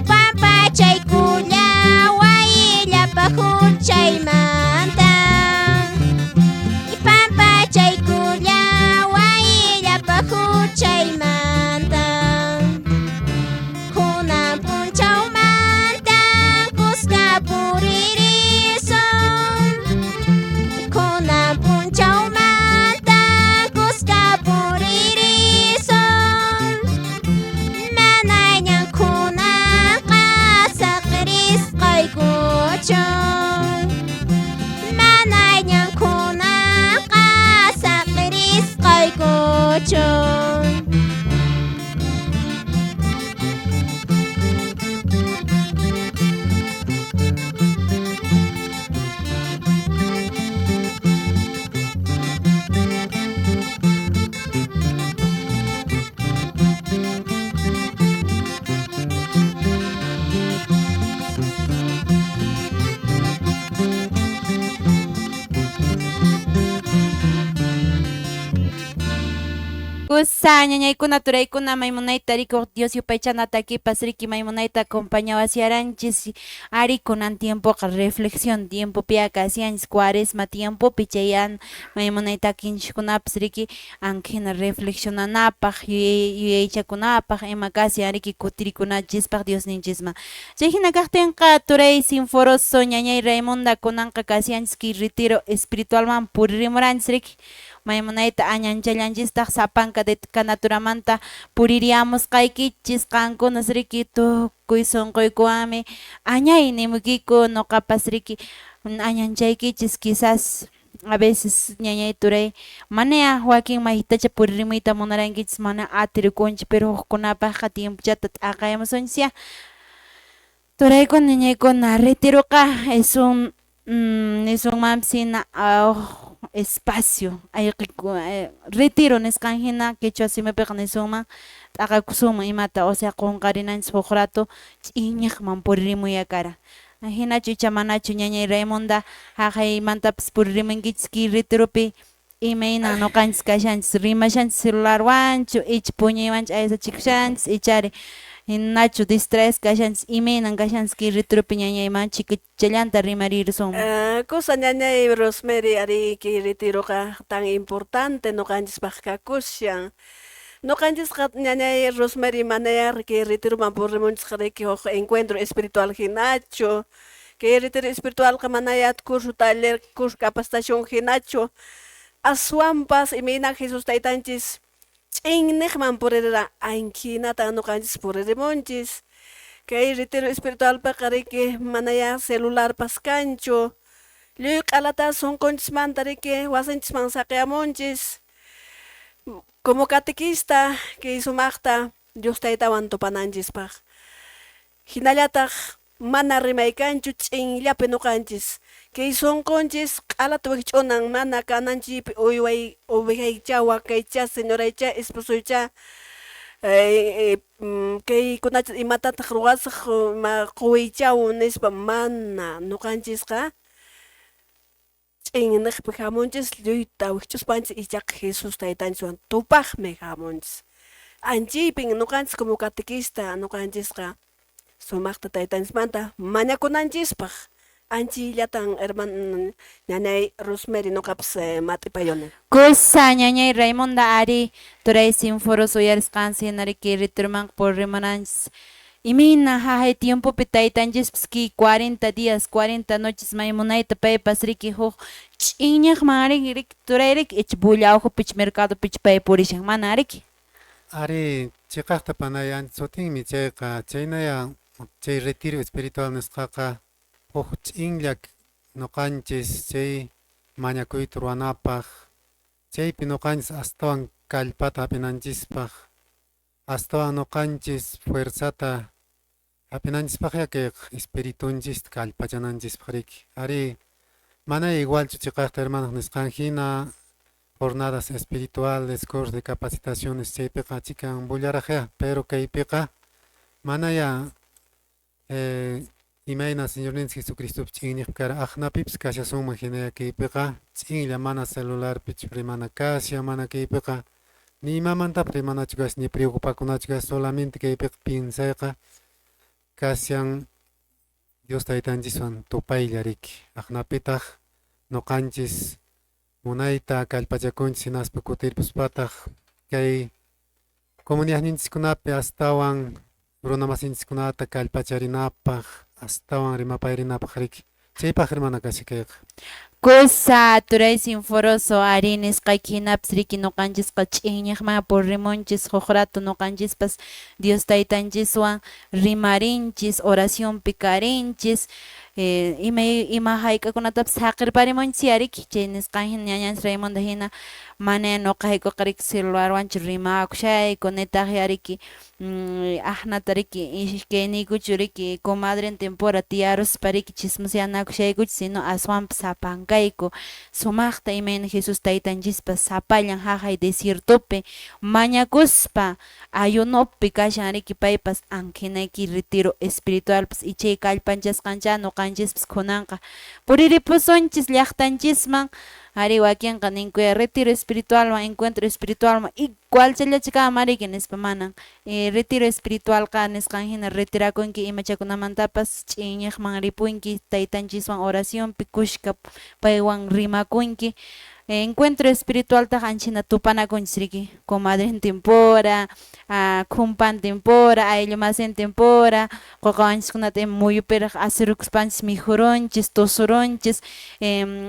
Pampachaykullaway llapa huchaymanta. Pampachaykullaway llapa huchaymanta. Kunan p'unchawmanta kuska puririsun. Kunan p'unchawmanta kuska puririsun. Manañan kunanqa saqirisqaykuchu. Manañan kunanqa saqirisqaykuchu. Kusa ñañaykuna turaykuna maymunayta rikuq Dios yupaychana takipas riki maymunayta acompañawasyaranchis ari kunan tiempoqa reflexión tiempopiqa kashanchis cuaresma tiempopi chayan maymunayta takinchikkunapas riki ankina reflexionanapaq yuyaychakunapaq ima kashan riki kutirikunachispaq Diosninchisman. Chayhina kaqtinqa turay Sinforoso ñañay Raimunda kunanqa kashanchis kay retiro espiritualman puririmuranchis riki maymunayta añanchallanchistaq sapanka decanaturamanta puririamusqaykichis qankunas riki tukuy sunquykuwanmi añay nimuykiku noqapas riki añanchaykichis quizás a veces ñañay turay manaya wakin maytacha puririmuyta munarankichis mana atirikunchis pero hukkunapaqqa tiempochata t'aqayamusunchis turaykuna ñañaykuna retiroqa es un nisunmanpis hina espacio ayqiku retiro nisqan hina quechua simipiqa nisunman t'aqakusunman imata osea qunqarinanchis huk rato ch'iñiqman puririmuya kara hinachu icha manachu ñañay Raimunda haqaymantapas puririmunkichis kay retiropi imaynan ñuqanchis kashanchis rimashanchis celularwanchu icha puñuywanchu aysachikushanchis ichari hinachu distraesqa kashanchis imaynan kashanchis kay retiropi ñañayman chikachallanta rimaririsunman. Kusa ñañay Rosemary ari kay retiroqa tan importante ñuqanchispaq kakushan. Ñuqanchisqa ñañay Rosemary manayar kay retiroman purrimunchis riki huk encuentro espiritual hinachu. Kay retiro espiritualqa manayat curso taller curso capacitación hinachu. Aswanpas imayna Jesús taytanchis ch'inniqman puririra ankinatan ñuqanchis puririmunchis. Kay retiro espiritualpiqa riki manaya celularpas kanchu. Lluy q'alata sunqunchismanta riki wasinchisman saqiyamunchis. Como catequista kay sumaqta Dios taytawan tupananchispaq. Hinallataq mana rimaykanchu ch'inllapi ñuqanchis. Kay sunqunchis q'alata wikch'unan mana kananchikpi uyway ovejaycha wakaycha señoraycha esposoycha kaykunacha imatataq ruwasaq ima quwiychawan nispa mana ñuqanchisqa ch'inniqpi hamunchis lluyta wikch'uspanchis ichaqa Jesus taytanchiswan tupaqmi hamunchis. Anchaypin ñuqanchis como catequista ñuqanchisqa sumaqta taytanchismanta mañakunanchispaq anchayllatan hermano ñañay Rosemary ñuqapas mat'ipayuni. Kusa ñañay Raimonda ari turay Sinforoso uyarisqansi hina riki retirmanqa por rimananchis imayna jaqay tiempopi taytanchispas kay 40 días 40 noches may munayta paypas riki huk ch'inñaqman riki riki turay riki icha bulla ukhupichu mercadopichu pay purishan mana riki. Ari chiqaqta panay ancha sutinmi chayqa chaynaya chay retiro espiritual nisqaqa huk ch'inlla ñuqanchis chay mañakuyta ruwanapaq chaypi ñuqanchis astawan kallpata hap'inanchispaq astawan ñuqanchis fuerzata hap'inanchispaqya kayqa espiritunchista kallpachananchispaq riki ari mana igualchu chiqaqta hermanaq nisqan hina jornadas espirituales cursos de capacitaciones chaypiqa chikan bullaraqya pero kaypiqa manaya imayna Señorninchik Jesucristopi ch'inñiqpi kara aqnapipas kashasunman hinaya kaypiqa ch'inlla mana celularpichu rimana kashan mana kaypiqa ni imamantapas rimanachu kashan ni preocupakunachu kashan solamente kaypiqa piensayqa kashan Dios taytanchiswan tupaylla riki aqnapitaq ñuqanchis munayta kallpachakunchis hinaspa kutirpuspataq kay comunidadninchiskunapi astawan runamasinchikkunata kallpacharinapaq astawan rimapayrinapaq riki chaypaq hermana kashan kayqa. Kusa turay Sinforoso ari nisqayki hinapas riki ñuqanchisqa ch'inñiqman purimunchis huk rato ñuqanchispas Dios taytanchiswan rimarinchis oracionpi karinchis imay ima hayk'akunatapas saqirparimunchis ya riki chay nisqan hina ñañanchis Raimonda hina mana ñuqaykuqa riki celularwanchu rimakushayku nitaq ya riki aqnata riki iskayniykuchu riki comadrentin pura tiyaruspa riki chismosiyanakushaykuchu sino aswanpas sapankayku sumaqta imayna Jesus taytanchispas sapallan jaqay desiertopi mañakuspa ayunopi kashan riki paypas anqhinayki retiro espiritualpas y chay kallpanchasqancha ñuqanchispas kunanqa puriripusunchis llaqtanchisman ari wakinqa ninkuya retiro espiritualman encuentro espiritualman igualchallachu kanman riki nispa manan retiro espiritualqa nisqan hina retirakunki imachakunamantapas ch'inñiqman ripunki taytanchiswan oracionpi kushka paywan rimakunki encuentro espiritualtaq ancha tupanakunchis riki comadrentin pura khumpantin pura ayllu masintin pura quqawanchiskunata ima muyupiraq asirukuspanchis mikhurunchis tusurunchis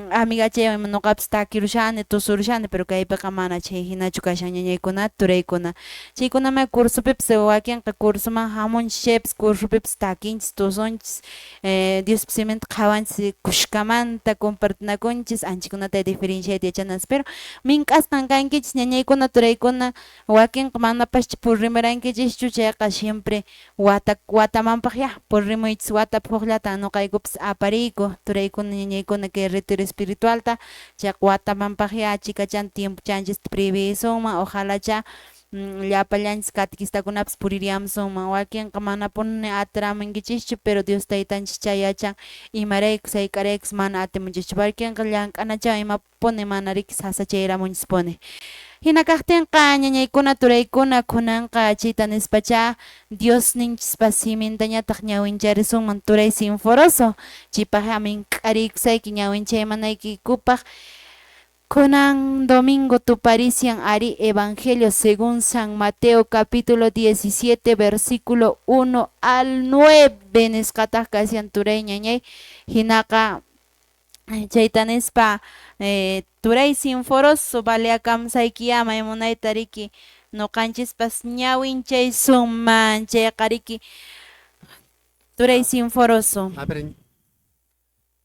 amigachaywan ima ñuqapas takirushani tusurushani pero kaypiqa mana chay hinachu kashan ñañaykuna turaykuna chaykunamá cursopipas wakinqa cursoman hamunchis chaypas cursopipas takinchis tusunchis Diospa siminta qhawanchis kushkamanta compartinakunchis anchakunata diferenciayta yachanas pero mink'asqan kankichis ñañaykuna turaykuna wakinqa manapascha purrimurankinchischu chayqa siempre wata watamanpaq ya purrimuychis watapi hukllatan ñuqaykupas apariyku turaykuna ñañaykuna kay retiro espiritualta chayqa watamanpaq ya chikachan tiempochanchista previsunman ojalacha llapallanchis catequistakunapas puririamusunman wakinqa manapuni atiramunkichischu pero Dios taytanchischa yachan imaraykus hayk'araykus mana atimunchischu wakinqa llank'anachawan imapuni mana riki sasachayramunchispuni hina kaqtinqa ñañaykuna turaykuna kunanqa chayta nispacha Diosninchispa simintañataq ñawincharisunman turay Sinforoso chaypaq mink'ariykusayki ñawinchaymanaykikupaq Kunan domingo tuparisian ari Evangelio según San Mateo capítulo 17 versículo 1 al 9 nisqataq kashan turay ñañay hinaqa chayta nispa turay Sinforoso baleakamsaykiya maymunayta riki ñuqanchispas ñawinchaysunman chayqa riki turay Sinforoso. A ver,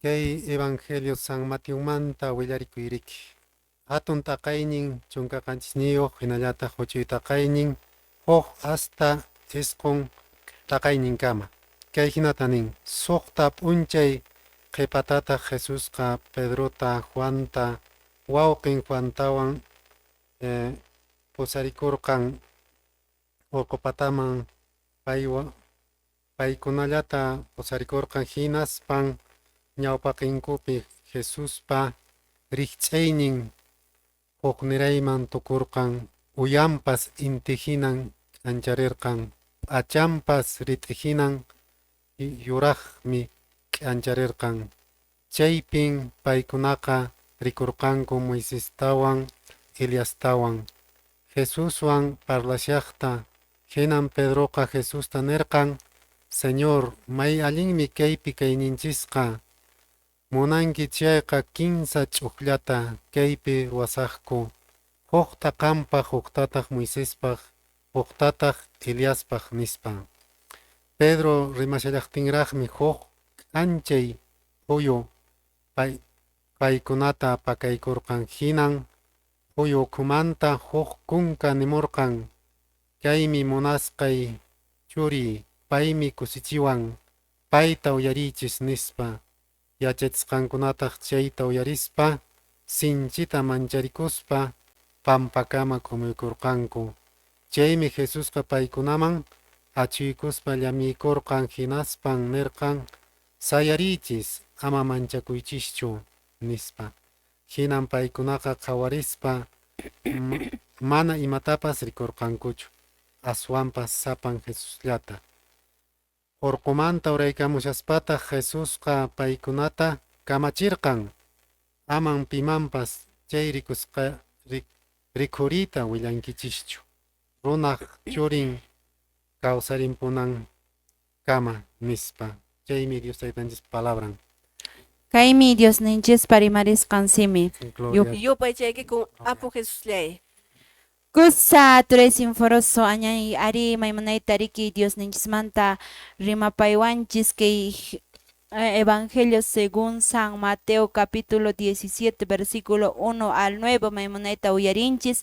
kay Evangelio San Mateomanta willarikuyriki hatun taqaynin chunka qanchisniyuq hinallataq huch'uy taqaynin huk hasta isqun taqayninkama kay hinata nin suqta p'unchay Qhipatataq Jesusqa Pedrota, Juanta, wawqin Juantawan pusarikurqan urqupataman paykunallata pusarikurqan hinaspan ñawpaqinkupi Jesuspa rikch'aynin huknirayman tukurqan, uyanpas inti hinan k'ancharirqan, p'achanpas rit'i hinan yuraqmi k'ancharirqan. Chaypin paykunaqa rikurqanku Moisestawan Eliastawan Jesuswan parlashaqta. Hinan Pedroqa Jesusta nirqan: Señor, may allinmi kaypi kayninchisqa. Munanki chayqa kinsa ch'ukllata kaypi ruwasaqku, hukta qampaq, huktataq Moisespaq, huktataq Eliaspaq, nispa. Pedro rimashallaqtinraqmi huk k'anchay phuyu paykunata pakaykurqan. Hinan phuyu ukhumanta huk kunka nimurqan: Kaymi munasqay churiy, paymi kusichiwan, payta uyariychis, nispa. Yachachisqankunataq chayta uyarispa sinchita mancharikuspa pampakama k'umuykurqanku. Chaymi Jesusqa paykunaman achhuykuspa llamiykurqan, hinaspan nirqan: Sayariychis, ama manchakuychischu, nispa. Hinan paykunaqa qhawarispa mana imatapas rikurqankuchu, aswanpas sapan Jesusllata. Urqumanta uraykamushaspataq Jesusqa paykunata kamachirqan: Aman pimanpas chay rikhuriyta willankichischu, runaq churin kawsarimpunankama, nispa. Chaymi Dios Taytanchispa palabran. Kaymi Diosninchispa rimarisqan simi. Gloria. Yupaychaykikun Apu Jesusllay. Kusa turay Sinforoso añay ari maymunayta riki Diosninchismanta rimapaywanchis kay Evangelio según San Mateo capítulo 17 versículo 1 al 9 maymunayta uyarinchis.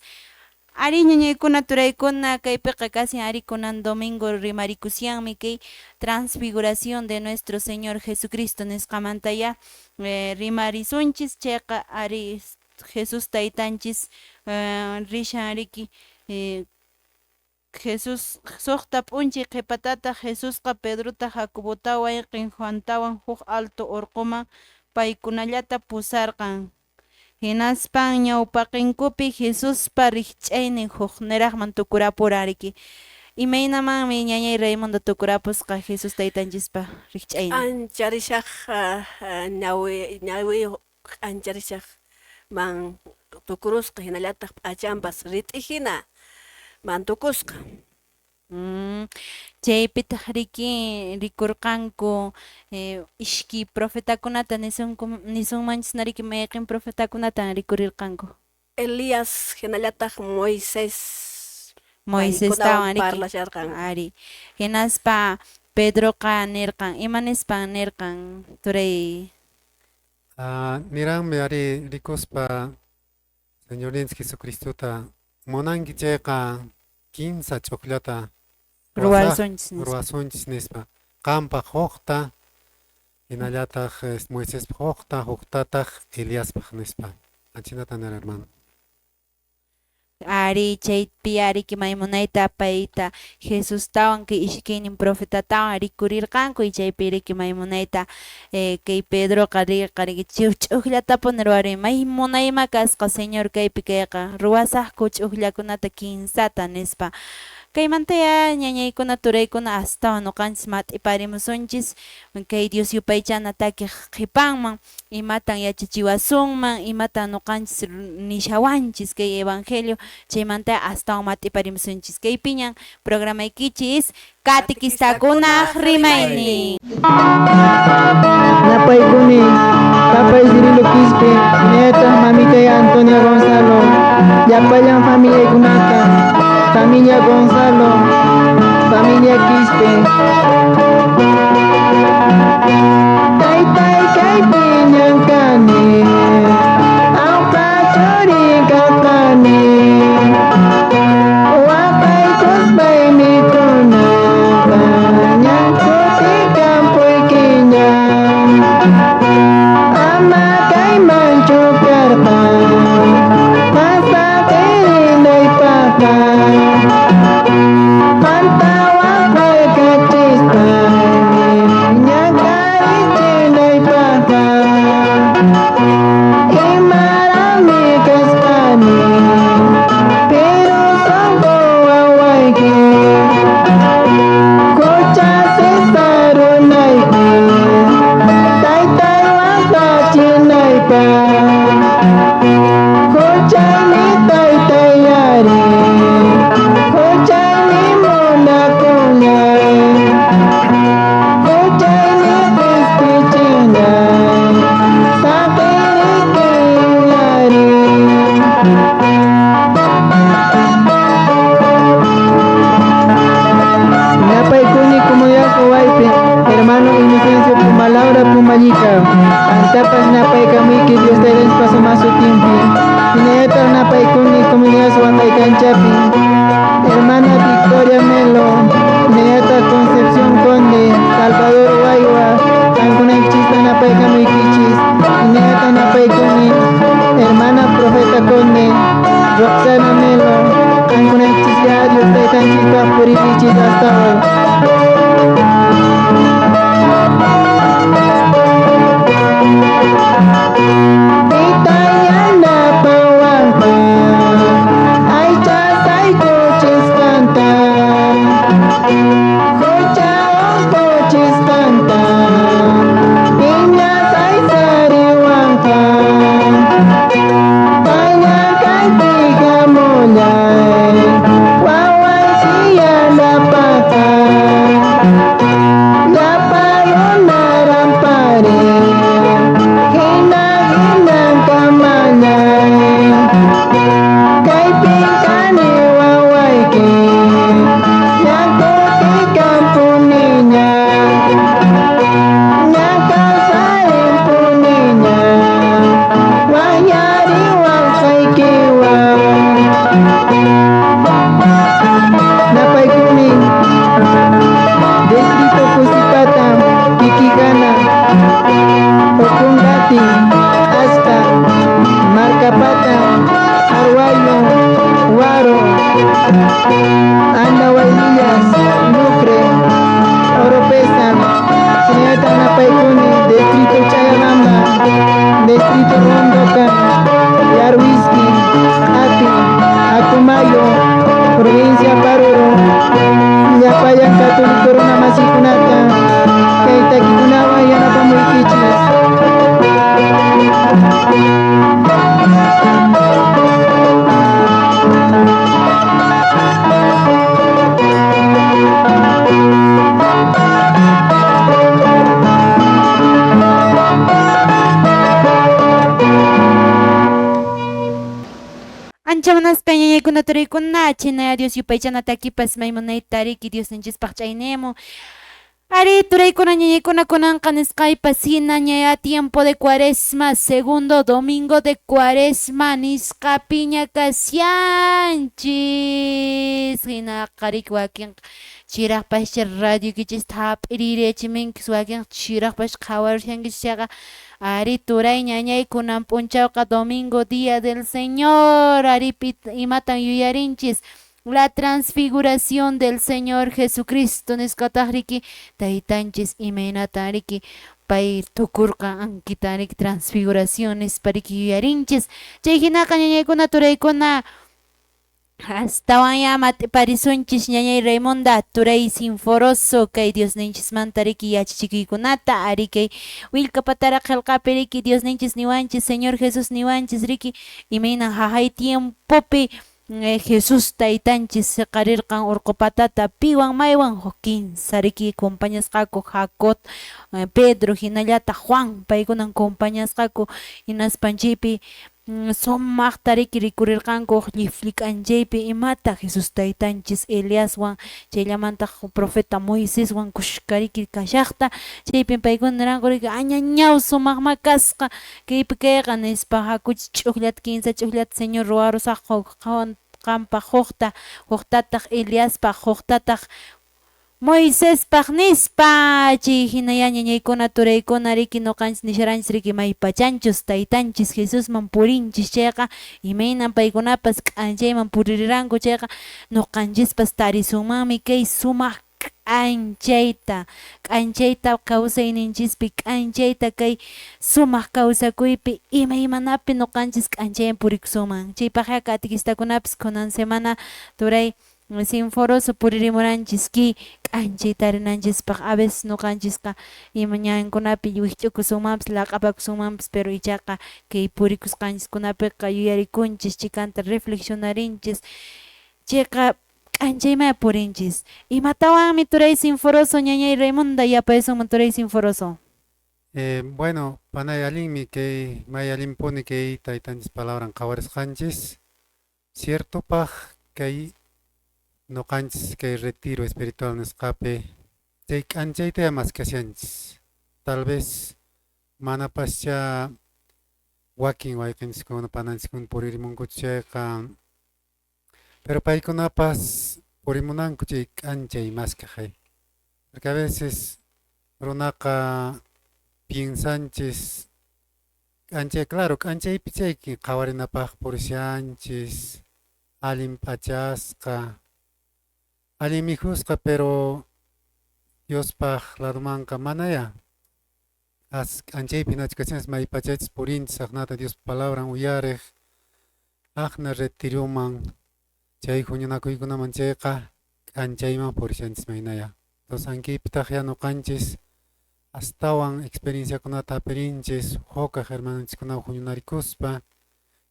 Ari ñañaykuna turaykuna kaypiqa casi ari kunan domingo rimarikusianmi kay transfiguración de nuestro Señor Jesucristo nisqamanta ya rimarisunchis. Chayqa ari Jesús taytanchis rishan riki Jesús suqta p'unchay qhipatataq Jesusqa Pedrota, Jacobotawan, wayqin Juantawan huk alto urquman paykunallata pusarqan. Hinaspan ñawpaqinkupi Jesuspa rikch'aynin hukniraqman tukurapuran riki. Imaynamanmi ñañay Raimundo tukurapusqa Jesús taytanchispa rikch'aynin? Ancharishaq ñawi ancharishaq man tukurusqa, hinallataq p'achanpas rit'i hina man tukusqa. Chaypitaq riki rikurqanku ishki profetakunata nisunmanchisna riki mayqin profetakunatan rikurirqanku? Elías hinallataq Moisés. Moisestawan riki. Parlasharqan. Ari. Hinaspa Pedroqa nirqan, ima nispan nirqan turay? Niranmi ari rikuspa Señorninchik Jesucristota munanki chayqa kinsa ch'ukllata ruwasunchis nispa. Ruwasunchis nispa. Qampaq hukta, hinallataq Moisespaq hukta, huktataq Eliaspaq nispa. Achinata nira, hermano. Ari chaypi ariki maymunayta payta Jesustawan kay ishkaynin profetatawan rikurirqanku y chaypi riki maymunayta kay Pedroqa rirqa riki ch'uqllatapuni ruwarin may munayma kasqa Señor kaypi kayqa ruwasaqku ch'uqllakunata kinsata nispa. Kaymanta ya ñañaykuna turaykuna astawan ñuqanchis mat'iparimusunchis kay Dios yupaychana takiq qhipanman imatan yachachiwasunman imatan ñuqanchis nishawanchis kay evangelio chaymanta astawan mat'iparimusunchis. Kaypiñan programaykichis Catequistakunaq rimaynin. Napaykuni, papay Cirilo Quispe, neta mamitay Antonia Gonzalo, llapallan familiaykunata, familia Gonzalo, familia Quispe. Taytay kaypi ñankani, awqa churi kaqani, waqaykuspay mikunayqa, ñan kuti kampuykiña. Parroquiapi, hermana Victoria Melo, Neyata Concepción Conde, Salvador Guayua, qankunaykichista napaykamuykichis, Neyata napaykuni, hermana Profeta Conde, Roxana Melo, qankunaykichis ya Dios taytanchispaq puririchis hasta hoy. Ancha munasqa ñañaykuna turaykuna chinaya Dios yupaychana takipas maymunayta riki Diosninchispaq ch'aynimu. Ari turaykuna ñañaykuna kunanqa nisqaypas hina ñaya tiempo de cuaresma, segundo domingo de cuaresma nisqapiña kashanchis. Hinaqa riki wakinqa chiraqpascha radioykichista hap'iririchiminchis wakinqa chiraqpascha qhawarishankichis chayqa ari turay ñañay kunan p'unchawqa domingo día del Señor ari imatan yuyarinchis la transfiguración del Señor Jesucristo nisqataq riki taytanchis imaynatan riki pay tukurqa ankitan riki transfiguración nispa riki yuyarinchis chay hinaqa ñañaykuna turaykuna astawan ya mat'iparisunchis ñañay Raimonda turay Sinforoso kay Diosninchismanta riki yachachikuykunata ari kay willkapatara qillqapi riki Diosninchis niwanchis Señor Jesús niwanchis riki imaynan haqay tiempopi Jesús taytanchis siqarirqan urqu patata piwan maywan huk kinsa riki compañasqaku Jacob, Pedro hinallataq Juan paykunan compañasqaku hinaspan chaypi sumaqta riki rikurirqanku llifllik'anchaypi imata Jesús taytanchis Eliaswan chayllamantaq profeta Moiseswan kushka riki kashaqta chaypin paykuna niranku riki añañaw sumaqma kasqa kaypi kayqa nispa hakuchis ch'ukllata kinsa ch'ukllata Señor ruwarusaqku qampaq hukta huktataq Eliaspaq huktataq Moisespaq nispa chay hinaya ñañaykuna turaykuna riki ñuqanchis nisharanchis riki maypachanchus taytanchis Jesusman purinchis chayqa imaynan paykunapas k'anchayman puririranku chayqa ñuqanchispas tarisunmanmi kay sumaq k'anchayta k'anchayta kawsayninchispi k'anchayta kay sumaq kawsakuypi imaymanapi ñuqanchis k'anchayman purikusunman chaypaqqa katequistakunapis kunan semana turay Sinforoso puririmuranchis ki k'anchay tarinanchispaq a veces ñuqanchisqa ima ñankunapi wikch'ukusunmanpis laq'apakusunmanpis pero ichaqa kay purikusqanchiskunapiqa yuyarikunchis chikanta reflexionarinchis chayqa k'anchaymaya purinchis imatawanmi turay Sinforoso ñañay Raimonda yapaysunman turay Sinforoso. Bueno, panay allinmi kay may allinpuni kay taytanchis palabran qhawarisqanchis ciertopaq kay ñuqanchis kay retiro espiritual nisqapi chay k'anchayta maskashanchis tal vez manapascha wakin wayqinchiskuna pananchiskuna puririmunkuchu chayqa Pero paykunapas purimunanku chay k'anchay mask'aq. Porque a veces runaqa piensanchis k'anchay, claro, k'anchaypi chayki qhawarinapaq purishanchis, allin p'achasqa, allin mikhusqa, pero Diospaq ladumanqa manaya as k'anchaypi hinachu kashanchis maypachachis purinchis aqnata Diospa palabran uyariq aqna retiroman chay huñunakuykunaman chayqa k'anchayman purishanchis maynaya. Entonces ankaypitaq ya ñuqanchis astawan experienciakunata hapirinchis hukaq hermanonchiskunawan huñunarikuspa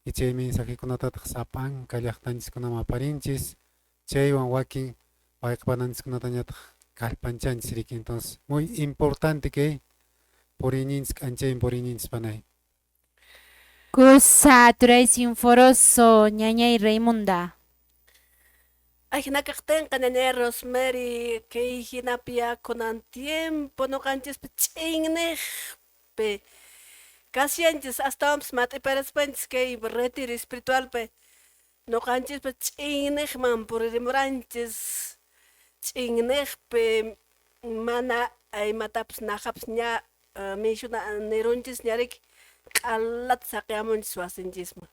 y chay mensajekunatataq sapanka llaqtanchiskunaman aparinchis chaywan wakin wayqipananchiskunatañataq kallpanchanchis riki. Entonces muy importante kay puriyninchis k'anchayman puriyninchis panay. Kusa turay Sinforoso ñañay Raimunda. Ajina kaqtinqa ñañay Rosemary kay hinapi kunan tiempo ñuqanchispi ch'inniqpi kashanchis astawanpis mat'iparaspanchis kay retiro espiritualpi ñuqanchispa ch'inniqman puririmuranchis ch'inniqpi mana imatapas naqapas ña mishuna nirunchis ña riki q'alata saqiyamunchis wasinchisman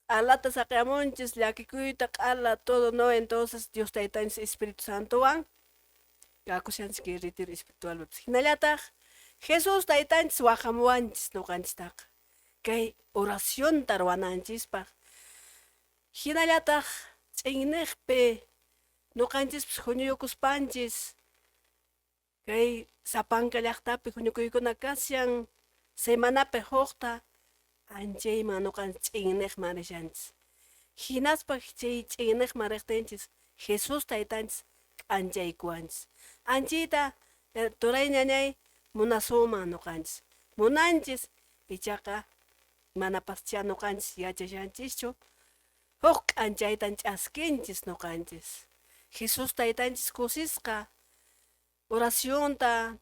q'alata saqiyamunchis llakikuyta q'ala todo, ¿no? Entonces Dios Taytanchis Espíritu Santowan kakushanchis kay retiro espiritualpipis hinallataq Jesús Taytanchis waqhamuwanchis ñuqanchistaqa kay oracionta ruwananchispaq hinallataq ch'inniqpi ñuqanchispas huñuyukuspanchis kay sapanka llaqtapi huñukuykuna kashan semanapi hukta anchayman ñuqanchis ch'inniqman rishanchis hinaspa chay ch'inniqman riqtinchis Jesús Taytanchis k'anchaykuwanchis anchayta turay ñañay munasunman ñuqanchis munanchis ichaqa manapaschá ñuqanchis yachashanchischu huk k'anchaytan ch'askinchis ñuqanchis Jesús Taytanchis kusisqa oracionta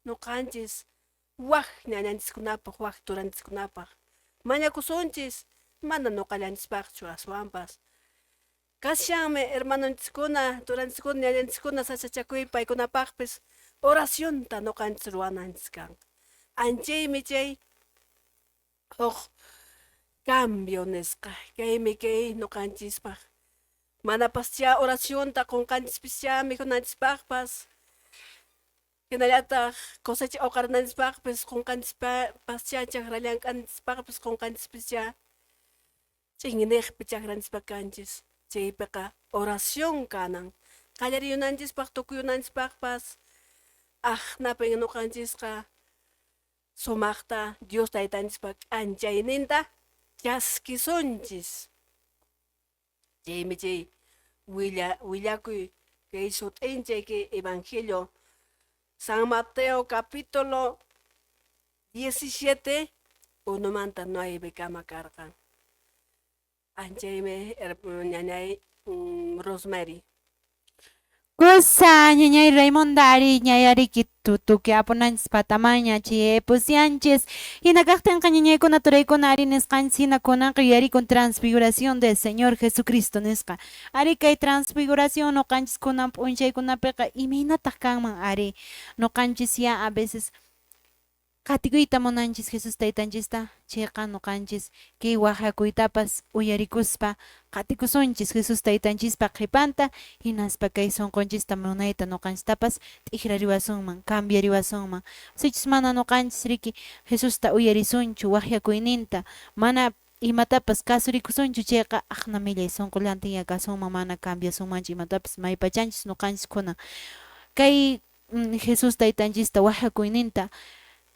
ñuqanchis wak ñañanchiskunapaq wak turanchiskunapaq mañakusunchis mana ñuqallanchispaqchu aswanpas kashanmi hermanonchiskuna turanchiskuna ñañanchiskuna sasachakuypi paykunapaqpis oracionta ñuqanchis ruwananchis kanqa anchaymi chay huk cambio nisqa kaymi kay ñuqanchispaq manapaschá oracionta qunqanchispischá mikhunanchispaqpas hinallataq cosecha uqarinanchispaqpis qunqanchispachá chakra llank'anchispaqpis qunqanchispischá ch'inniqpi chakranchispaq kanchis chaypiqa oración kanan qallariyunanchispaq tukuyunanchispaqpas aqnapin ñuqanchisqa sumaqta Dios Taytanchispa k'anchayninta chaskisunchis chaymi chay willakuy kay sut'inchay kay evangelio San Mateo capítulo 17 1manta 9 kama karqan anchaymi ñañay Rosemary. Kusa ñañay Raimunda ari ñayariki tutuki apunanchis patamaña chay pusianchis hina kaqtinqa ñañaykuna turaykuna ari nisqanchis hina kunanqa yuyarikun transfiguración del Señor Jesucristo nisqa ari kay transfiguración ñuqanchis kunan p'unchaykunapiqa imaynataq kanman ari ñuqanchis ya a veces qatikuyta munanchis Jesús taytanchista chayqa ñuqanchis kay waqhakuytapas uyarikuspa qatikusunchis Jesús taytanchispa qhipanta hinaspa kay sunqunchista munayta ñuqanchistapas t'ikrariwasunman cambiariwasunman sichus mana ñuqanchis riki Jesusta uyarisunchu waqhakuyninta mana imatapas kasurikusunchu chayqa aqna millay sunqullantin kasunman mana cambiasunmanchu imatapas maypachanchis ñuqanchis kunan kay Jesús taytanchista waqhakuyninta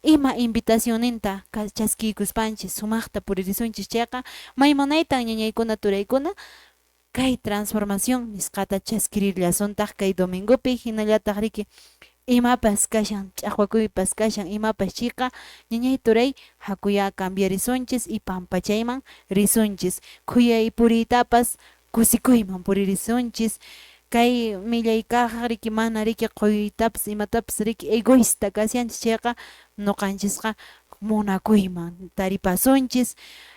ima invitacionninta chaskiykuspanchis sumaqta puririsunchis chayqa maymunaytan ñañaykuna turaykuna kay transformación nisqata chaskirirllasuntaq kay domingopi hinallataq riki imapas kashan ch'aqwakuypas kashan imapas chayqa ñañay turay hakuya cambiarisunchis y pampachayman risunchis khuyay puriytapas kusikuyman puririsunchis kay millay kaq riki mana riki quytapas imatapas riki egoísta kashanchis chayqa ñuqanchisqa Munakuyman taripasunchis,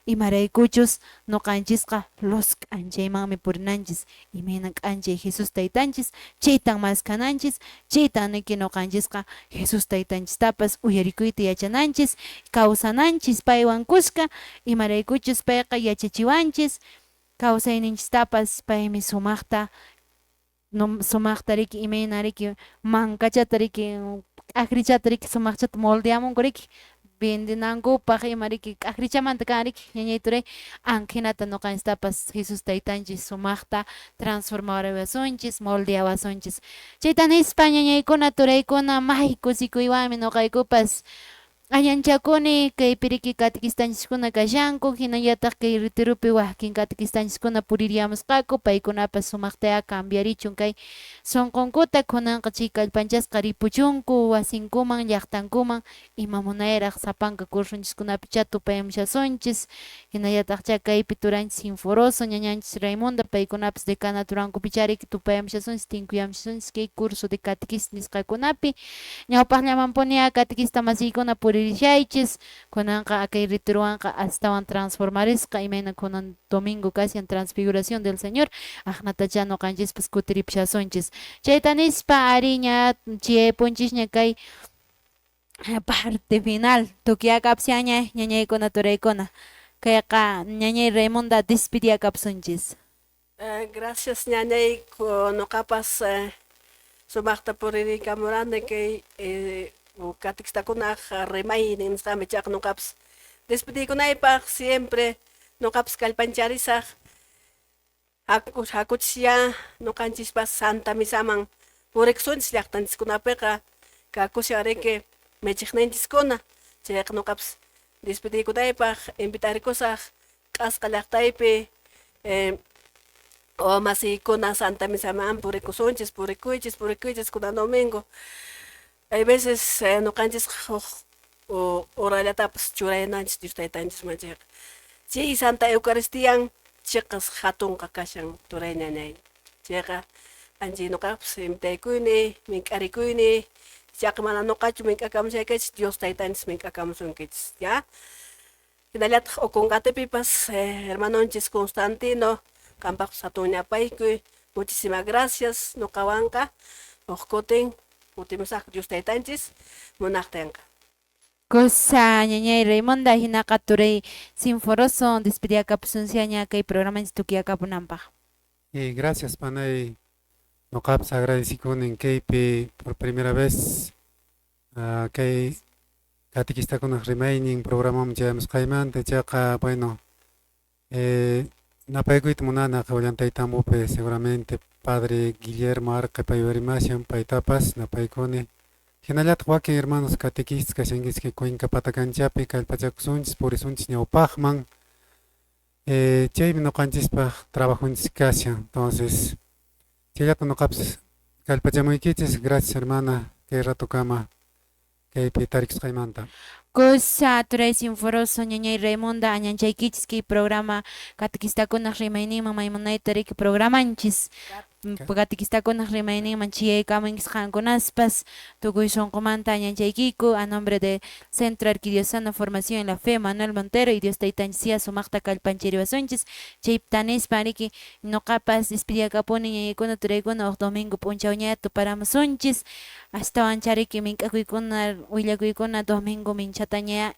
imaraykuchus noqanchisqa luz k'anchaymanmi purinanchis, imayna k'anchay Jesus taytanchis, chaytan maskhananchis, chaytan niki noqanchisqa Jesus taytanchistapas uyarikuyta yachananchis, kawsananchis paywan kuska, imaraykuchus payqa yachachiwanchis, kawsayninchistapas paymi sumaqta sumaqta riki imayna riki mankachata riki k'akrichata riki sumaqchata moldeamunku riki vendinankupaq ima riki k'akrichamanta kan riki ñañay turay anqhinata noqanchistapas Jesus taytanchis sumaqta transformawasunchis moldeawasunchis chayta nispa ñañaykuna turaykuna may kusikuywanmi noqaykupas añanchakuni kaypi riki katequistanchiskuna kashanku hinallataq kay retiropi wakin katequistanchiskuna puririyamusqaku paykunapas sumaqtaya cambiarichun kay sunqunkuta kunanqa chay kallpanchasqa ripuchunku wasinkuman llaqtankuman ima munayraq sapanka cursonchiskunapicha tupayamushasunchis hinallataqcha kaypi turanchis Sinforoso ñañanchis Raimunda paykunapas decanaturankupicha riki tupayamushasunchis tinkuyamushasunchis kay curso de catequista nisqakunapi ñawpaqllamanpuniya catequista masiykuna puririshaychis kunanqa kay retirowanqa astawan transformarisqa imayna kunan domingo kashan transfiguración del Señor aqnatacha noqanchispas kutiripushasunchis chayta nispa ari ña chiyaypunchisña kay parte final tukyakapsiaña ñañaykuna turaykuna kayqa ñañay Raimunda despidiyakapsunchis. Gracias ñañay noqapas sumaqta puririkamurani kay katequistakunaq rimaynin nisqanpi chaqa noqapas despedikunaypaq siempre noqapas kallpancharisaq hakuchisya noqanchispas Santa Misaman purikusunchis llaqtanchiskunapiqa kakushan riki michiqninchiskuna chayqa noqapas despedikunaypaq invitarikusaq q'asqa llaqtaypi masiykuna Santa Misaman purikusunchis purikuychis purikuychis kunan domingo. Hay veces noqanchisqa huk horallatapas churayananchis Dios taytanchisman chayqa chay Santa Eucaristian chiqas hatunqa kashan turay ñañay chayqa anchay noqapas invitaykuyni mink'arikuyni chaqa mana noqachu mink'akamushaykichis Dios taytanchis mink'akamusunkichis ya hinallataq Ocongatipipas hermanonchis Constantino qampaqpas hatun ñapaykuy muchísimas gracias noqawanqa huk kutin kutimusaq Dios taytanchis munaqtinqa. Cosa ñañay Raimunda hinaqa turay Sinforoso despediyakapusunsiaña kay programanchis tukyakapunanpaq. Y gracias panay noqapas agradecikunin kaypi por primera vez kay catequistakunaq rimaynin programaman chayamusqaymanta chaqa bueno napaykuyta munana Ollantaytambopi seguramente padre Guillermo Arque payurimashan paytapas napaykuni hinallataq wakin hermanos catequistas kashankichis Cuenca Patacanchapi kallpachakusunchis purisunchis ñawpaqman chaymi noqanchispaq trabajonchis kashan entonces chayllata noqapas kallpachamuykichis gracias hermana kay ratukama kaypi tarikusqaymanta. Cosa turay Sinforoso ñañay Raimunda añanchaykichis kay programa catequistakunaq rimayninman maymunayta riki programanchis catequistakunaq rimayninman chiyaykamunkichis qankunaspas tukuy sunqumanta añanchaykiku a nombre de Centro Arquidiocesano Formación en la Fe Manuel Montero y Dios taytanchis sumaqta kallpanchariwasunchis chaypita nispa riki noqapas despidiyakapuni ñañaykuna turaykuna huk domingo p'unchawñaya tuparamusunchis astawan chariki mink'akuykuna willakuykuna domingo minchataña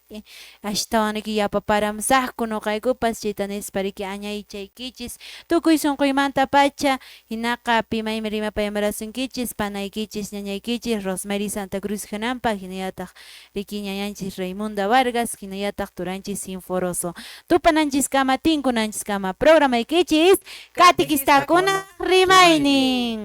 astawan riki yapaparamusaqku noqaykupas chayta nispa riki añaychaykichis tukuy sunquymanta pacha hinaqa pimaymi rimapayamarasunkichis panaykichis ñañaykichis Rosemary Santa Cruz Janampa hinallataq riki ñañanchis Raimunda Vargas hinallataq turanchis Sinforoso tupananchiskama tinkunanchiskama programaykichis katequistakuna rimaynin.